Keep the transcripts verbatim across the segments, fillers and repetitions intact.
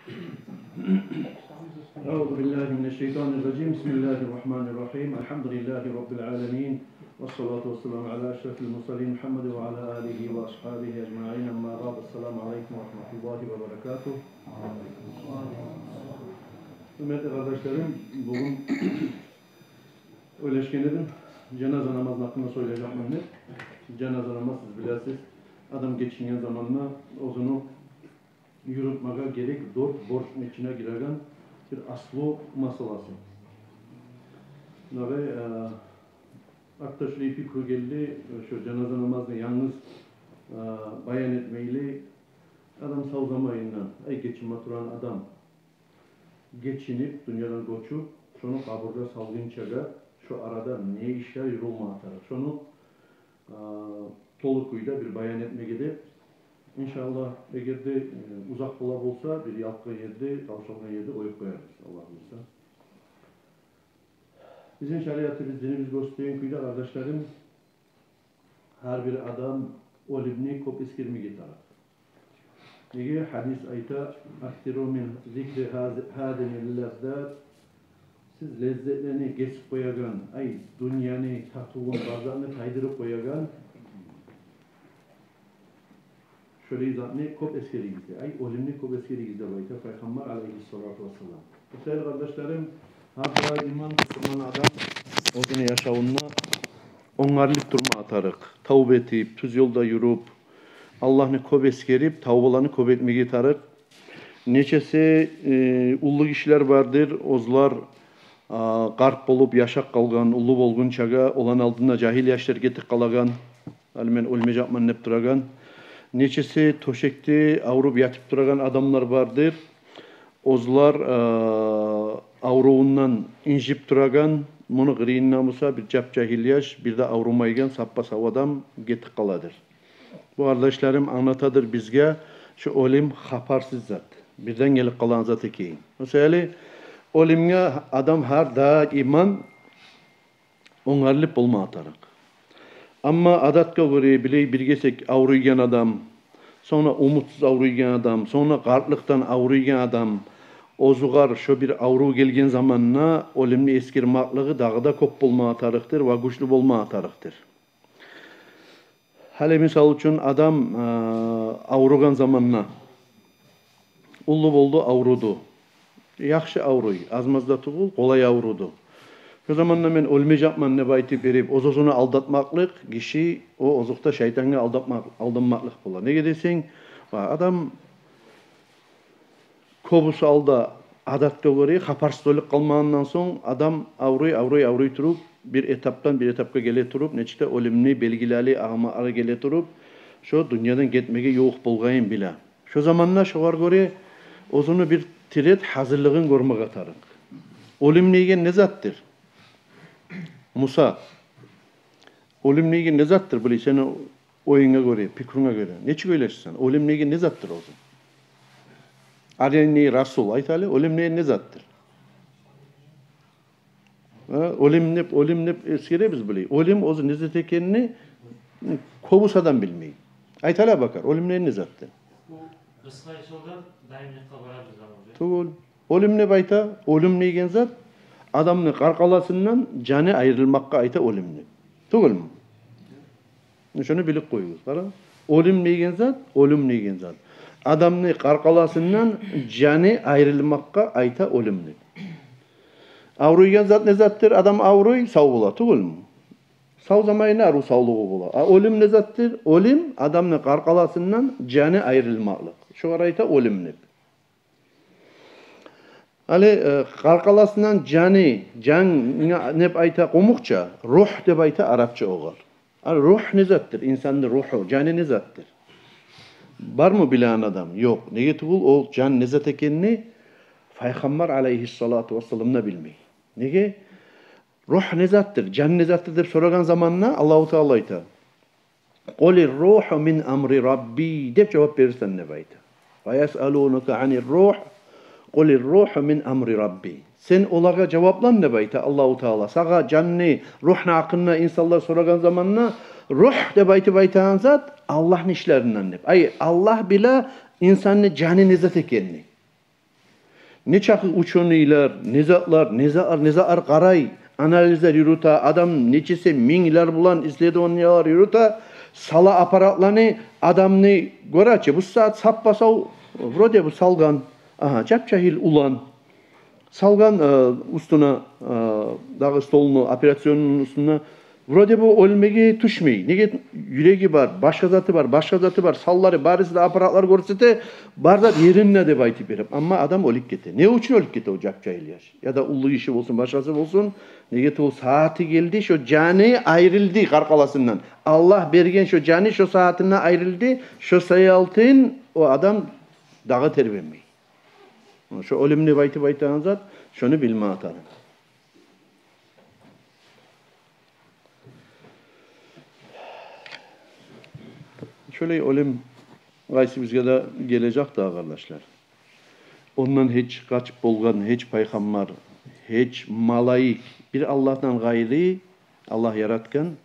أعوذ بالله من الشيطان الرجيم. بسم الله الرحمن الرحيم. الحمد لله رب العالمين. والصلاة والسلام على أشرف المرسلين محمد وعلى آله وأصحابه أجمعين. أما بعد. السلام عليكم ورحمة الله وبركاته. Гьюрметли къардашларым, бугюн ойлашгъан эдим, жаназа намазны гьакъында сёйлежекмен деп. Жаназа намаз, сиз билесиз, адам гечинген заманда оьзюню юрютмеге герек дёрт борчну ичине гиреген бир аслу масъаласы. Дагъы, э, артда шулай пикру гелди, шо жаназа намазны янгыз, э, баян этмейли, адам сав заманында, ай, гечинме турагъан адам гечинип, дюньядан гёчюп, шону къабургъа салгъынчагъа шо арада не ишлер юрюлме тарыкъ, шону, а, толу кюйде бир баян этмеге деп. Иншаллагь, эгер де, э, узакъ бола болса, бир ялкъгъан ерде, тавшалгъан ерде къоюп къоярбыз, Аллагь буюрса. Бизин шариатыбыз, динибиз гёрсетеген кюйде, къардашларым, гьар бир адам оьлюмню кёп эсгермеге тарыкъ. Неге? Гьадис айта: «Аксиру мин зикри гьаз-, гьазимил лаззат». Сиз леззетлени гесип къоягъан, ай, дюньяны татывун, бар затны тайдырып къоягъан шолай затны кёп эсгеригиз де, ай, оьлюмню кёп эсгеригиз деп айта Пайхаммар алайгьиссалату вассалам. Бу саялы, къардашларым, гьар даим бусурман адам оьзюню яшавунда онгарылып турма тарыкъ. Тавба этип, тюз ёлда юрюп, Аллагьны кёп эсгерип, тавбаланы кёп этмеге тарыкъ. Нечесе, э, уллу гишилер бардыр, оьзлер, а, къарт болуп яшап къалгъан, уллу болгъунчагъа, оланы алдында жагьил яшлар гетип къалагъан. Гьали мен оьлмежекмен деп турагъан. Нечесе тёшекде авруп ятып турагъан адамлар бардыр. Оьзлер, э, аврувундан инжип турагъан, муну къырыйында буса бир жап-жагьил яш, бир де аврумайгъан саппа-сав адам гетип къаладыр. Бу, къардашларым, англатадыр бизге, шо оьлюм хабарсыз зат, бирден гелип къалагъан зат экенин. О саялы оьлюмге адам гьар даим онгарылып болма тарыкъ. Амма адатгъа гёре, билей, бир гесек авруйгъан адам, сонг умутсуз авруйгъан адам, сонг къартлыкъдан авруйгъан адам, оьзюгер шо бир аврув гелген заманда оьлюмню эсгермеклиги дагъы да кёп болма тарыкъдыр ва гючлю болма тарыкъдыр. Гьали, мисал учун, адам, э, авругъан заманда, уллу болду, авруду. Яхшы авруй, аз-маз да тюгюл, къолай авруду. Шо заманда мен оьлмежекмен деп айтып берип, оьз-оьзюн алдатмакълыкъ, гиши о озокъда шайтангъа алдатмакъ-, алданмакълыкъ бола. Неге десенг, ва адам кёбюсю гьалда, адатгъа гёре, хабарсыз оьлюп къалмагъандан сонг, адам авруй, авруй, авруй туруп, бир этапдан бир этапгъа геле туруп, нечик де оьлюмню белгилери, аламатлары геле туруп, шо дюньядан гетмеге ювукъ болгъанын биле. Шо заманда шогъар гёре оьзюню бир тирет гьазирлигин гёрмеге тарыкъ. Оьлюм деген не затдыр? Муса, оьлюм деген не затдыр? Биле, сени оюнга гёре, пикрунга гёре, нечик ойлашасан? Оьлюм деген не затдыр оьзю? Арени Расул, айт гьали, оьлюм деген не затдыр? Гьа, оьлюм деп, оьлюм деп эсгеребиз, биле. Оьлюм оьзю не зат экенин кёбюсю адам билмей. Айт гьали, Абакар, оьлюм деген не затдыр? Бу къысгъа ёлдан даимликге барабыз да уже. Тюгюл. Оьлюм деп айта, оьлюм деген зат адамны къаркъарасындан жаны айрылмакъгъа айта оьлюм деп. Тюгюлмю? Шону билип къоюгъуз, къара. Оьлюм деген зат, оьлюм деген зат адамны къаркъарасындан жаны айрылмакъгъа айта оьлюм деп. Авруйгъан зат не затдыр? Адам авруй, сав бола, тюгюлмю? Сав заманында аврув савлугъу бола. А оьлюм не затдыр? Оьлюм адамны къаркъарасындан жаны айрылмакълыкъ. Шогъар айта оьлюм деп. Гьали, э, къаркъарасындан жаны, жангъа деп айта къумукъча, ругь деп айта арапча огъар. А ругь не затдыр? Инсанны ругьу, жаны не затдыр? Бармы билеген адам? Ёкъ. Неге тюгюл, о жан не зат экенин Пайхаммар алайгьиссалату вассалам да билмей. Неге? Ругь не затдыр, жан не затдыр деп сорагъан заманда Аллагьу Таала айта: «Къулир ругьу мин амри Рабби», — деп жавап берирсен деп айта. «Ва ясъалунака анир ругь, къулир ругьу мин амри Рабби». Сен олагъа жаваплан деп айта Аллагьу Таала. Сагъа жанны, ругьну гьакъында инсанлар сорагъан заманда, ругь деп айтып айтагъан зат Аллагьны ишлеринден деп. Ай, Аллагь биле инсанны жаны не зат экенин. Не чакъы учёныйлар, не затлар, не затлар, не затлар къарай, анализлер юрюте, адам нечесе минглер булан исследованиялар юрюте, сала аппаратланы, адамны гёре чи, бу сагьат саппа-сав, вроде бу салгъан, агьа, жап-жагьил улан. Салгъан, э, уьстюне, э, дагъы столну, операционныйну уьстюне. Вроде бу оьлмеге тюшмей. Неге? Юреги бар, башгъа заты бар, башгъа заты бар. Санлары, барысы да аппаратлар гёрсете, бар зат еринде деп айтып берип. Амма адам оьлюп гете. Не учун оьлюп гете о жап-жагьил яш? Яда уллу гиши болсун, башгъасы болсун. Неге тюгюл, сагьаты гелди, шо жаны айрылды къаркъарасындан. Аллагь берген шо жаны шо сагьатында айрылды. Шо саялтын о адам дагъы тербенмей. Шо оьлюм деп айтып айтагъан зат, шону билме тарыкъ. Шолай оьлюм къайсыбызгъа да гележек дагъы, къардашлар. Ондан гьеч къачып болгъан гьеч пайхаммар, гьеч малайик, бир Аллагьдан къайры, Аллагь яратгъан,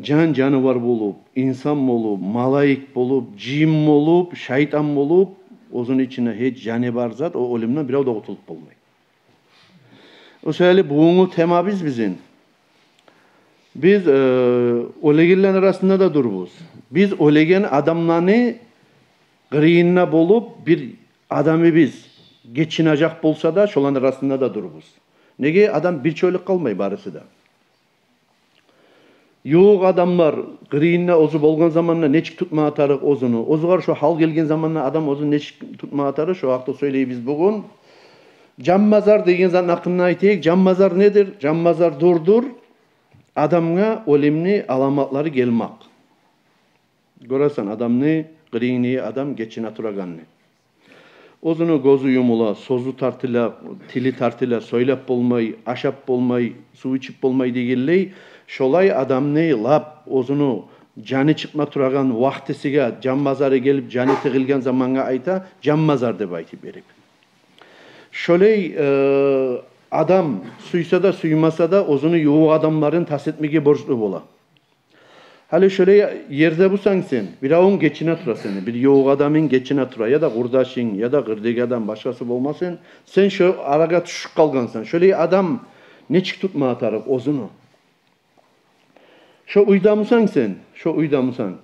жан-жанывар болуп, инсан болуп, малайик болуп, жин болуп, шайтан болуп, оьзюню ичинде гьеч жаны бар зат, о оьлюмден бирев де къутулуп болмай. О саялы бугюнгю темабыз бизин. Биз, э, оьлегенлени арасында да дюрбюз. Биз оьлеген адамланы къырыйында болуп, бир адамыбыз гечинежек болса да, шоланы арасында да дюрбюз. Неге, адам бирче оьлюп къалмай барысы да. Ювукъ адамлар къырыйында оьзю болгъан заманда нечик тутмагъа тарыкъ оьзюню, оьзюгер шо гьал гелген заманда адам оьзюн нечик тутмагъа тарыкъ, шо гьакъда сёйлейбиз бугюн. Жанбазар деген затны гьакъында айтайыкъ. Жанбазар недир? Жанбазар дюрдюр адамгъа оьлюмню аламатлары гелмек. Гёресен адамны, къырыйындагъы адам гечине турагъанны. Оьзюню гёзю юмула, сёзю тартыла, тили тартыла, сёйлеп болмай, ашап болмай, сув ичип болмай дегенлей, шолай адамны лап оьзюню жаны чыкъма турагъан вакътисиге, жанбазары гелип, жаны тыгъылгъан замангъа айта, жанбазар деп айтып берип. Шолай, э, адам сюйсе де, сюймесе де, оьзюню ювукъ адамларын тас этмеге борчлу бола. Гьали шолай ерде бусанг сен, биревюнг гечине тура сени, бир ювукъ адамынг гечине тура, яда къурдашынг, яда къырдагъы адам, башгъасы болмасын, сен шо арагъа тюшюп къалгъансан. Шолай адам нечик тутмагъа тарыкъ оьзюню? Шо уьйде бусанг сен, шо уьйде бусанг,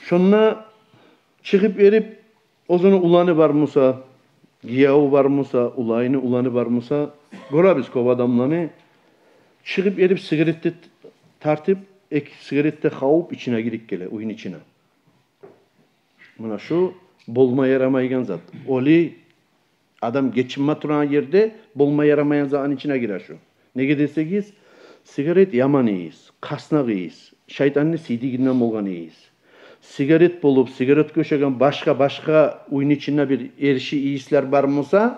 шонда чыгъып берип, оьзюню уланы бар буса, гиевю бар буса, улайыны уланы бар буса, гёребиз кёп адамланы, чыгъып берип сигарет де тартып, эки сигарет де хавуп, ичине гирип геле, уьйню ичине. Муна шу болма ярамайгъан зат. Оьлю адам гечинме турагъан ерде болма ярамайгъан затны ичине гире шу. Неге десегиз, сигарет яман ийис, къаснакъ ийис, шайтанны сийдигинден болгъан ийис. Сигарет болуп, сигаретге ошагъан башгъа-башгъа уьйню ичинде бир эрши ийислер бар буса,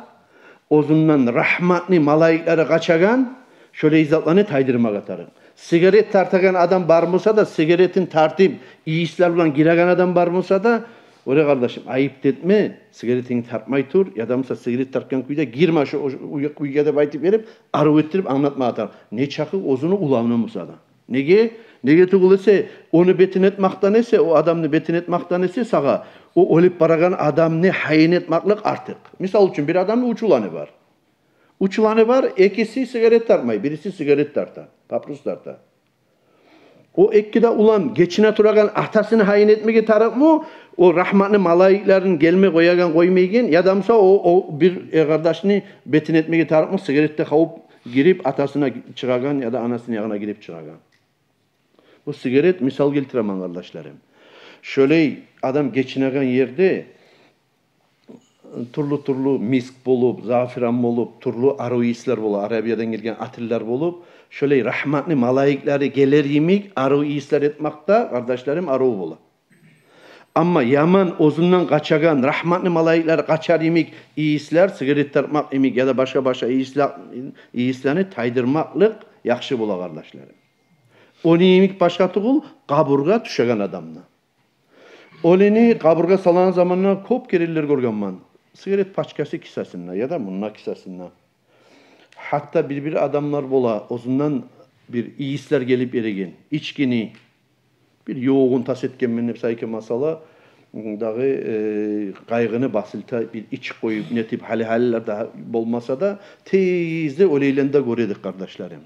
оьзюнден рагьматны малайиклери къачагъан, шолай затланы тайдырмагъа тарыкъ. Сигарет тартагъан адам бар буса да, сигаретин тартып, ийислер булан гиреген адам бар буса да, оьре, къардашым, айып да этме, сигаретинги тартмай тур, яда буса сигарет тартгъан кюйде гирме шу уьй-, уьйге деп айтып берип, арив этдирип англатмагъа тарыкъ. Не чакъы оьзюню уланы буса да. Неге? Неге тюгюл эсе, ону бетин этмекден эсе, о адамны бетин этмекден эсе сагъа, о оьлюп барагъан адамны гьайын этмеклик артыкъ. Мисал учун, бир адамны уьч уланы бар. Уьч уланы бар, экиси сигарет тартмай, бириси сигарет тарта, папирос тарта. О эки де улан гечине турагъан атасыны гьайын этмеге тарыкъмы? О рагьматны малайиклерин гелме къоягъан, къоймайгъан, яда буса о, о бир эркъардашны бетин этмеге тарыкъмы? Сигарет де хавуп гирип, атасына чыгъагъан яда анасыны ягъына гирип чыгъагъан. Бу сигарет, мисал гелтиремен, къардашларым. Шолай адам гечинеген ерде тюрлю-тюрлю миск болуп, зафиран болуп, тюрлю арив ийислер бола, Арабиядан гелген атирлер болуп, шолай рагьматны малайиклери гелер йимик арив ийислер этмекде, къардашларым, арив бола. Амма яман, оьзюнден къачагъан, рагьматны малайиклери къачар йимик ийислер, сигарет тартмакъ йимик яда башгъа-башгъа ийислер, ийислени тайдырмакълыкъ яхшы бола, къардашларым. Ону йимик башгъа тюгюл къабургъа тюшеген адамны. Оьлюню къабургъа салагъан заманда кёп керенлер гёргенмен. Сигарет пачкасы кисесинде яда мунда кисесинде. Гьатта бир-бир адамлар бола, оьзюнден бир ийислер гелип береген. Ичкини, бир ювугъун тас этгенмен деп, саики масала, дагъы, э, къайгъыны басылта, бир ич къоюп, нетип, гьали-гьалилерде болмаса да, тезде оьлейлени де гёредик, къардашларым.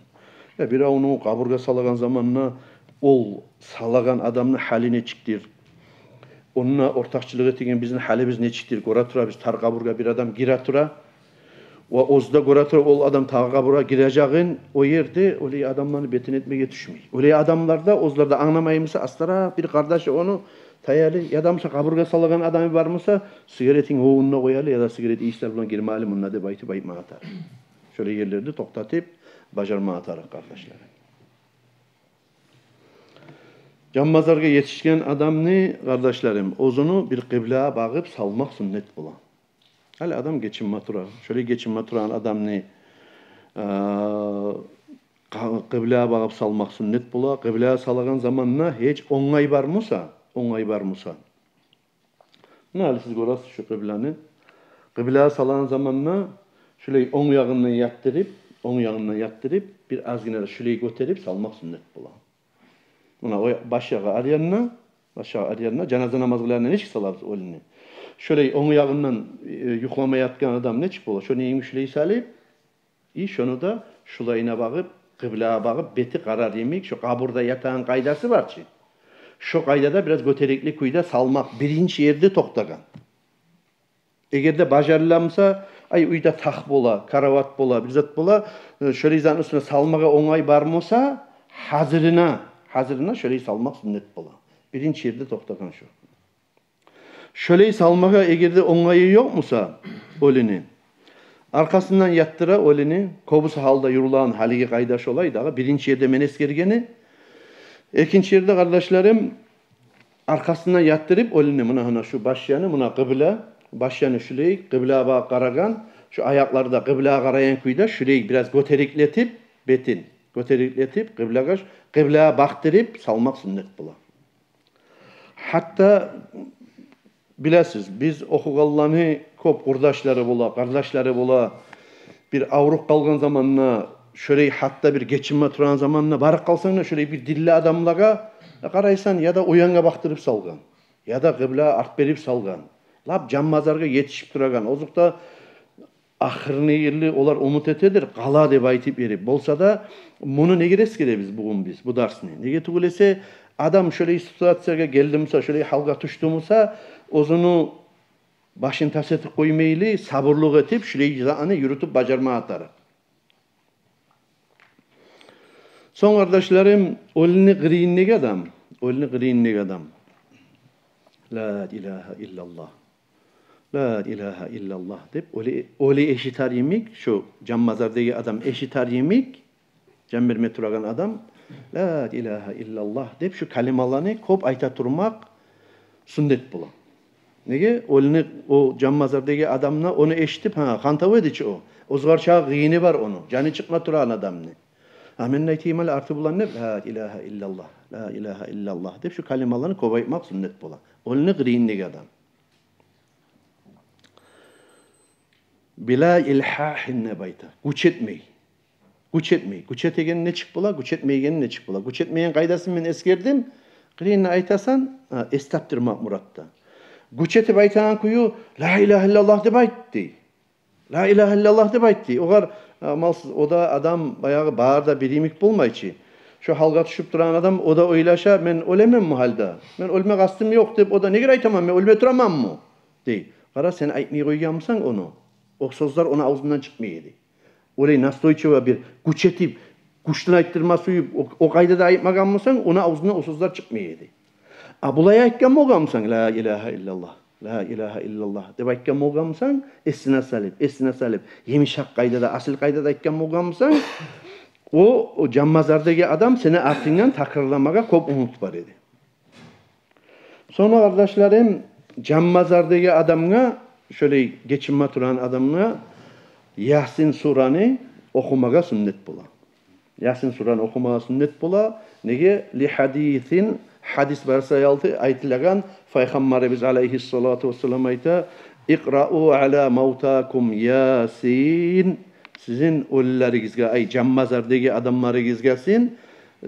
Э, биревню къабургъа салагъан заманда ол салагъан адамны гьалы нечикдир? Онда ортакъчылыкъ этеген бизин гьалыбыз нечикдир? Гёре турабыз, тар къабургъа бир адам гире тура. Ва оьзю де гёре тура, ол адам тагъы къабургъа гирежегин, о ерде оьлей адамланы бетин этмеге тюшмей. Оьлей адамлар да, оьзлер де англамаймыса, астаракъ бир къардашы ону таялы, яда буса къабургъа салагъан адамы бармыса, сигаретин о онда къоялы, яда сигарет ийислер булан гирмейли мунда деп айтып, айтма тарыкъ. Шолай ерлерде токътатып бажарма тарыкъ, къардашлар. Жан мазаргъа етишген адамны, къардашларым, оьзюню бир къыблагъа багъып салмакъ сюннет бола. Гьали адам гечинме тура. Шолай гечинме турагъан адамны, а, къа-, къыблагъа багъып салмакъ сюннет бола. Къыблагъа салагъан заманда гьеч онгай бармыса, онгай бармыса. Муна гьали сиз гёресиз шу къыбланы. Къыблагъа салагъан заманда шулай онг ягъындан ятдырып, онг ягъындан ятдырып, бир азгъына да шулай гётерип салмакъ сюннет бола. Муна о баш ягъы ар янына, баш ягъы ар янына, жаназа намаз къылагъанда нечик салабыз оьлюню? Шолай онг ягъындан, э, юхлама ятгъан адам нечик бола? Шону йимик шулай салып, и шону да шулайына багъып, къыблагъа багъып, бети къарар йимик, шо къабурда ятагъан къайдасы бар чы. Шо къайдада бираз гётерикли кюйде салмакъ, биринчи ерде токътагъан. Эгер де бажарыламыса, ай, уьйде тахт бола, карават бола, бир зат бола, э, шолай затны уьстюне салмагъа онгай бармыса, гьазирина, гьазирина шолай салмакъ сюннет бола. Биринчи ерде токътагъан шо. Шолай салмагъа эгер де онгайы ёкъмуса оьлюню, аркъасындан ятдыра оьлюню, кёбюсю гьалда юрюлеген гьалиги къайда шолай дагъы, биринчи ерде мен эсгергени. Экинчи ерде, къардашларым, аркъасындан ятдырып оьлюню, муна, муна шу баш яны, муна къыбла, баш яны шулай, къыблагъа багъып къарагъан, шу аякълары да къыблагъа къарайгъан кюйде, шулай бираз гётериклетип бетин, гётериклетип къыблагъа, къыблагъа бакъдырып салмакъ сюннет бола. Гьатта, билесиз, биз охугъанланы кёп къурдашлары бола, къардашлары бола, бир авруп къалгъан заманда, шолай гьатта бир гечинме турагъан заманда барып къалсанг да, шолай бир динли адамлагъа, э, къарайсан, яда о янгъа бакъдырып салгъан, яда къыблагъа арт берип салгъан. Лап жан мазаргъа етишип турагъан. Озокъда, ахырына ерли олар умут этедир, къала деп айтып берип. Болса да, муну неге эсгеребиз бугюн биз бу дарсны? Неге тюгюл эсе, адам шолай ситуациягъа гелдимиса, шолай гьалгъа тюшдюмюса, оьзюню башын тас этип къоймайлы, сабурлукъ этип, шолай затны юрютюп бажарма тарыкъ. Сонг, къардашларым, оьлюню къырыйындагъы адам, оьлюню къырыйындагъы адам, «Ла илагьа иллаллагь, ла илагьа иллаллагь» деп, оьлю, оьлю эшитер йимик, шу жан мазардагъы адам эшитер йимик, жан берме турагъан адам, «Ла илагьа иллаллагь» деп, шу калималаны кёп айта турмакъ сюннет бола. Неге? Оьлюню, о жан мазардагъы адам да ону эшитип, гьа, хантав эди чи о. Оьзюгер чакъы къыйыны бар ону, жаны чыкъма турагъан адамны. А мен де айтайым гьали арты булан деп, «Ла илагьа иллаллагь, ла илагьа иллаллагь» деп, шу калималаны кёп айтмакъ сюннет бола. Оьлюню къырыйындагъы адам. Била илгьагьин деп айта. Гюч этмей. Гюч этмей. Гюч этеген нечик бола, гюч этмейген нечик бола? Гюч этмейген къайдасын мен эсгердим. Къырыйында айтасан, гьа, эс тапдырмакъ муратда. Гюч этип айтагъан кюю, «Ла илагьа иллаллагь» деп айт дей. «Ла илагьа иллаллагь» деп айт дей. Огъар, а, малсыз, о да адам баягъы бары да бир йимик болмай чы. Шо гьалгъа тюшюп турагъан адам, о да ойлаша, «Мен оьлеменми гьали де? Мен оьлме къастым ёкъ» деп, о да, «Неге айтаман, мен оьлме тураманмы?» дей. Къара, сен айтмай къойгъанмысан ону, о сёзлер ону авзундан чыкъмай эди. Олай настойчиво бир гюч этип, гючден айтдырма сюйюп, о, о къайдада айтмагъанмысан, ону авзундан о сёзлер чыкъмай эди. А булай айтгъан болгъанмысан, «Ла илагьа иллаллагь, ла илагьа иллаллагь» деп айтгъан болгъанмысан, эсине салып, эсине салып, йымышакъ къайдада, асил къайдада айтгъан болгъанмысан, о, о жан мазардагъы адам сени артынгдан такрарламагъа кёп умут бар эди. Сонг, къардашларым, жан мазардагъы адамгъа, шолай гечинме турагъан адамгъа Ясин сураны охумагъа сюннет бола. Ясин сураны охумагъа сюннет бола. Неге? Ли гьадисин, гьадис бар саялы айтылагъан, Пайхаммарыбыз алайгьиссалату вассалам айта: «Икърау ала мавтакум Ясин». Сизин оьлюлеригизге, ай, жан мазардагъы адамларыгъызгъа син,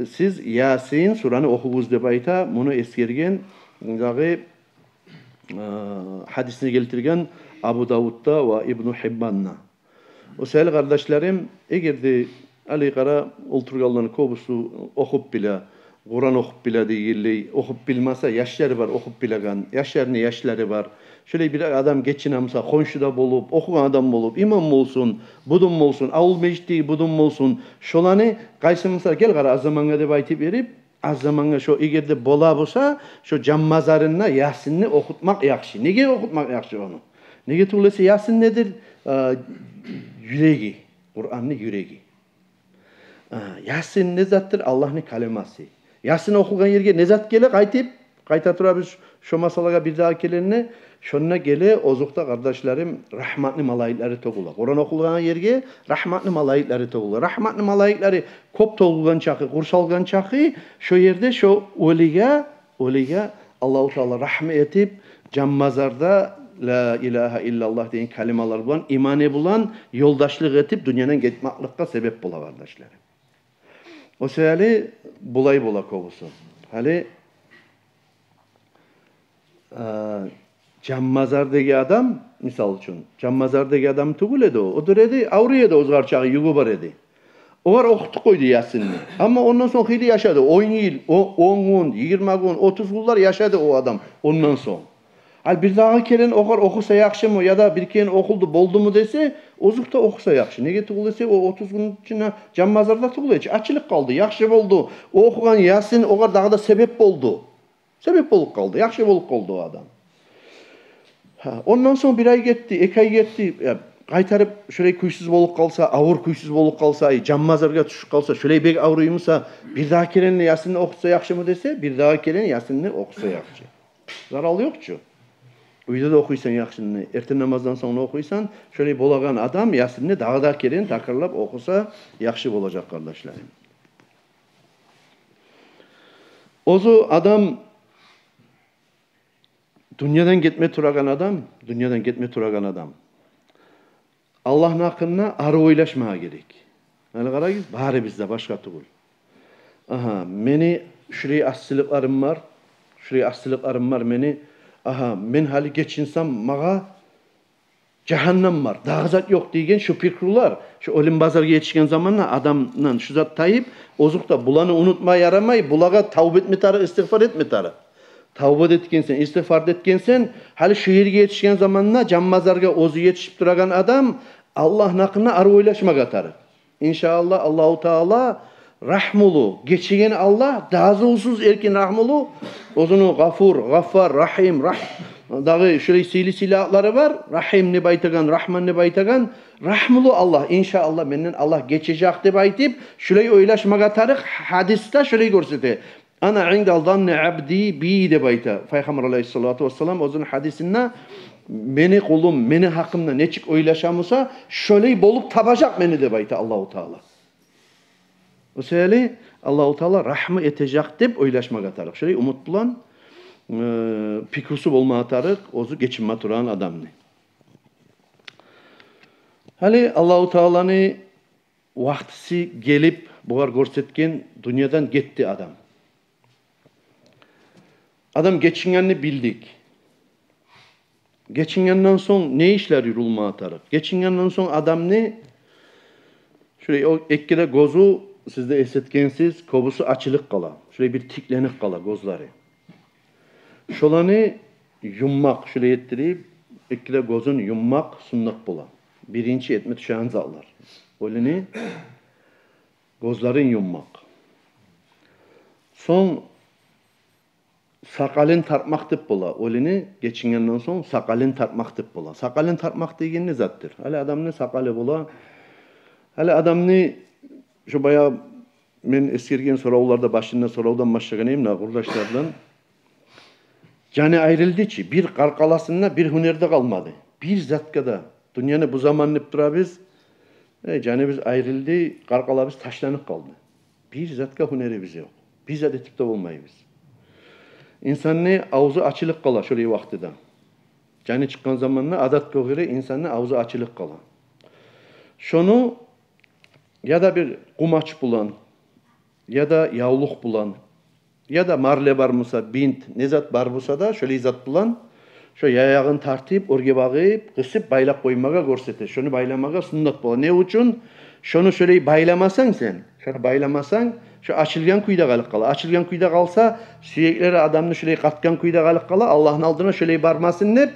сиз Ясин сураны охугъуз деп айта. Муну эсгерген дагъы э, гьадисни гелтирген Абу Давудда ва Ибну Гьиббанда. О саялы, къардашларым, эгер де, гьали къара, олтургъанланы кёбюсю охуп биле, Къуран охуп биле дегенлей, охуп билмесе, яшлары бар охуп билеген, яшларыны яшлары бар. Шолай бир адам гечине буса, хоншуда болуп, охугъан адам болуп, имам болсун, будун болсун, авул межитдеги будун болсун, шоланы къайсы буса, гел къара, аз замангъа деп айтып берип, аз замангъа шо, эгер де бола буса, шо жан мазарында Ясинни охутмакъ яхшы. Неге охутмакъ яхшы ону? Неге тюгюл эсе, Ясин недир? Э, юреги. Къуранны юреги. Э, Ясин не затдыр? Аллагьны каламы. Ясин охугъан ерге не зат геле? Къайтып, къайта тура биз шо масъалагъа бирдагъы гелегенде, шонда геле, озокъда, къардашларым, рагьматны малайиклери тёгюле. Къуран охулгъан ерге рагьматны малайиклери тёгюле. Рагьматны малайиклери кёп тёгюлген чакъы, къуршалгъан чакъы, шо ерде шо оьлюге, оьлюге Аллагьу Таала рагьму этип, жан мазарда «Ла илагьа иллаллагь» деген калималар булан, иманы булан ёлдашлыкъ этип, дюньядан гетмекликге себеп бола, къардашларым. О саялы булай бола кёбюсю. Гьали, э, жан мазардагъы адам, мисал учун, жан мазардагъы адам тюгюл эди о. Одур эди, авруй эди, оьзюгер чакъы югю бар эди. Огъар охутуп къойду Ясинни. Амма ондан сонг хыйлы яшады. Он йыл, о-, он гюн, йигирма гюн, отуз гюнлер яшады о адам ондан сонг. Ал бирдагъы керен огъар охуса яхшымы, яда бир керен охулду, болдуму десе, озокъда, охуса яхшы. Неге тюгюл эсе, о отуз гюн ичинде жан мазарда тюгюл эди чи, ачылып къалды, яхшы болду. О охугъан Ясин огъар дагъы да себеп болду. Себеп болуп къалды, яхшы болуп къалды о адам. Гьа, ондан сонг бир ай гетди, эки ай гетди. Я, къайтарып шолай кюйсюз болуп къалса, авур кюйсюз болуп къалса, ай, жан мазаргъа тюшюп къалса, шолай бек авруй буса, бирдагъы керен Ясинни охутса яхшымы десе, бирдагъы керен Ясинни охуса яхшы. Зарал ёкъ чу. Уьйде де охуйсан Ясинни, эртен намаздан сонг да охуйсан, шолай болагъан адам Ясинни дагъы да керен такрарлап охуса яхшы болажакъ, къардашларым. Оьзю адам, дюньядан гетме турагъан адам, дюньядан гетме турагъан адам Аллагьны гьакъында арив ойлашмагъа герек. Гьали къарагъыз, барыбыз да, башгъа тюгюл. Агьа, мени шулай асиликлерим бар, шулай асиликлерим бар мени. Агьа, мен гьали гечинсем, магъа жагьаннам бар, дагъы зат ёкъ деген шу пикрулар, шу оьлюм базаргъа етишген заманда адамдан шу зат тайып, озокъда, буланы унутма ярамай, булагъа тавба этме тарыкъ, истигъфар этме тарыкъ. Тавба да этгенсен, истигъфар да этгенсен, гьали шу ерге етишген заманда жан мазаргъа оьзю етишип турагъан адам Аллагьны гьакъында арив ойлашмагъа тарыкъ. Иншааллагь, Аллагьу Таала рагьмулу, гечеген Аллагь, дазусуз эркин рагьмулу, оьзюню Гъафур, Гъаффар, Рагьим, Рагь-, дагъы шулай сыйлы-сыйлы атлары бар, Рагьим деп айтагъан, Рагьман деп айтагъан, рагьмулу Аллагь, иншааллагь, менден Аллагь гечежек деп айтып, шулай ойлашмагъа тарыкъ, гьадисде шулай гёрсете. «Ана инда занни абди би», — деп айта Пайхаммар алайгьиссалату вассалам оьзюню гьадисинде. Мени къулум мени гьакъымда нечик ойлаша буса, шолай болуп табажакъ мени, деп айта Аллагьу Таала. О саялы Аллагьу Таала рагьму этежек деп ойлашмагъа тарыкъ. Шолай умут булан, э, пикрусу болмагъа тарыкъ оьзю гечинме турагъан адамны. Гьали Аллагьу Тааланы вакътиси гелип, бугъар гёрсетген, дюньядан гетди адам. Адам гечингенни билдик. Гечингенден сонг не ишлер юрюлмеге тарыкъ? Гечингенден сонг адамны шулай о эки де гёзю, сиз де эс этгенсиз, кёбюсю ачылып къала. Шулай бир тикленип къала гёзлери. Шоланы юммакъ, шулай этдирип, эки де гёзюн юммакъ суннат бола. Биринчи этме тюшеген затлар. Оьлюню гёзлерин юммакъ. Сонг сакъалын тартмакъ деп бола. Оьлюню гечингенден сонг сакъалын тартмакъ деп бола. Сакъалын тартмакъ деген не затдыр? Гьали адамны сакъалы бола. Гьали адамны, шо баягъы мен эсгерген соравларда, башында соравдан башлагъан эдим да, къурдашлардан. Жаны айрылды чы, бир къаркъарасында бир гьюнер де къалмады. Бир затгъа да. Дюньяны бу заман деп турабыз. Э, жаныбыз айрылды, къаркъарабыз ташланып къалды. Бир затгъа гьюнерибиз ёкъ. Бир зат этип де болмайбыз. Инсанны авзу ачылып къала шолай вакътиде. Жаны чыкъгъан заманда, адатгъа гёре, инсанны авзу ачылып къала. Шону яда бир къумач булан, яда явлукъ булан, яда марле бар буса, бинт, не зат бар буса да, шолай зат булан Шо яягъын тартып, оьрге багъып, къысып, байлап къоймагъа гёрсете. Шону байламагъа суннат бола. Не учун? Шону шолай байламасанг сен, шону байламасанг, шо ачылгъан кюйде къалып къала. Ачылгъан кюйде къалса, сюеклери адамны шолай къатгъан кюйде къалып къала, Аллагьны алдына шолай бармасын деп,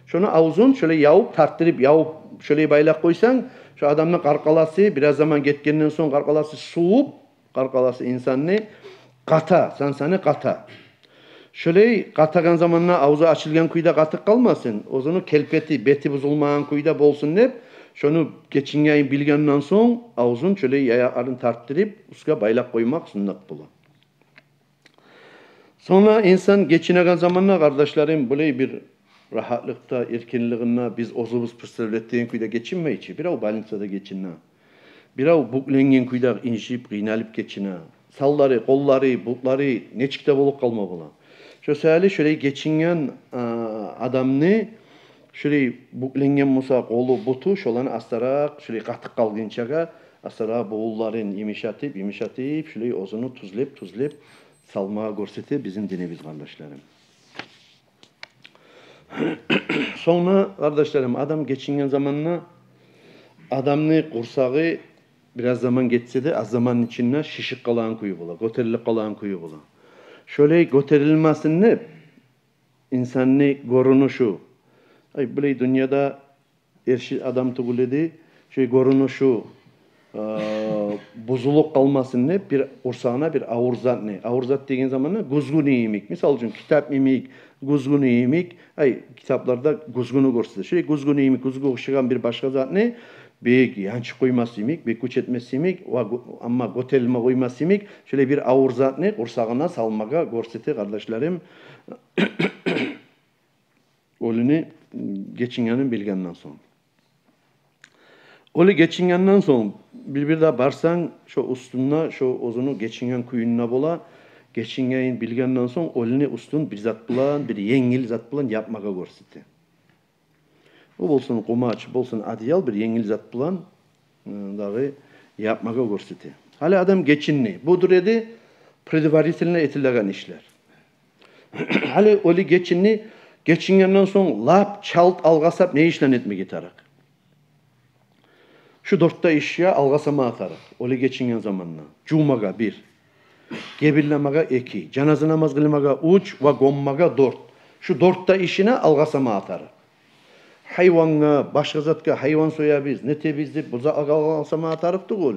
шону авзун шолай явуп, тартдырып, явуп, шолай байлап къойсанг, шо адамны къаркъарасы, бираз заман гетгенден сонг къаркъарасы сувуп, къаркъарасы инсанны къата, сансаны къата. Шолай къатагъан заманда авзу ачылгъан кюйде къатып къалмасын, оьзюню келпети, бети бузулмагъан кюйде болсун деп, шону гечингенин билгенден сонг, авзун шолай яякъларын тартдырып, уьстге байлап къоймакъ суннат бола. Сонг инсан гечинеген заманда, къардашларым, булай бир рагьатлыкъда, эркинлигинде биз оьзюбюз представлять этеген кюйде гечинмей чи. Бирев больницада гечине, бирев бюкленген кюйде инжип, къыйналып гечине. Санлары, къоллары, бутлары нечик де болуп къалма бола. Шо саялы шолай гечинген, а, адамны, шолай бюкленген буса къолу, буту, шоланы астаракъ, шолай къатып къалгъынчагъа астаракъ бувунларын йымышатып, йымышатып, шолай оьзюню тюзлеп, тюзлеп салмагъа гёрсете бизин динибиз, къардашларым. Сонг, къардашларым, адам гечинген заманда адамны къурсагъы бираз заман гетсе де, аз заманны ичинде шишип къалагъан кюю бола, гётерилип къалагъан кюю бола. Шолай гётерилмесин деп, инсанны гёрюнюшю, ай, булай дюньяда эрши адам тюгюл эди, шо гёрюнюшю, э, бузулуп къалмасын деп, бир къурсагъына бир авур затны, авур зат деген заманда гюзгюню йимик, мисал учун, китап йимик, гюзгюню йимик, ай, китапларда гюзгюню гёрсете. Шо гюзгюню йимик, гюзгюге ошагъан бир башгъа затны, бек янчып къоймас йимик, бек гюч этмес йимик, ва гё-, амма гётерилме къоймас йимик, шолай бир авур затны къурсагъына салмагъа гёрсете, къардашларым. Оьлюню гечингенин билгенден сонг. Оьлю гечингенден сонг, бир-бирде барсанг, шо уьстюнде, шо оьзюню гечинген кююнде бола, гечингенин билгенден сонг, оьлюню уьстюн бир зат булан, бир енгил зат булан япмагъа гёрсете. О болсун къумач, болсун одеял, бир енгил зат булан, ы, дагъы япмагъа гёрсете. Гьали адам гечинди. Будур эди предварительно этилеген ишлер. Гьали оьлю гечинди, гечингенден сонг лап чалт алгъасап не ишлени этмеге тарыкъ? Шу дёрт де ишге алгъасама тарыкъ оьлю гечинген заманда. Жувмагъа бир, гебинлемеге эки, жаназа намаз къылмагъа уьч ва гёммеге дёрт. Шу дёрт де ишине алгъасама тарыкъ. Гьайвангъа, башгъа затгъа, гьайван соябыз, нетебиз деп, бу затгъа алгъасама тарыкъ тюгюл.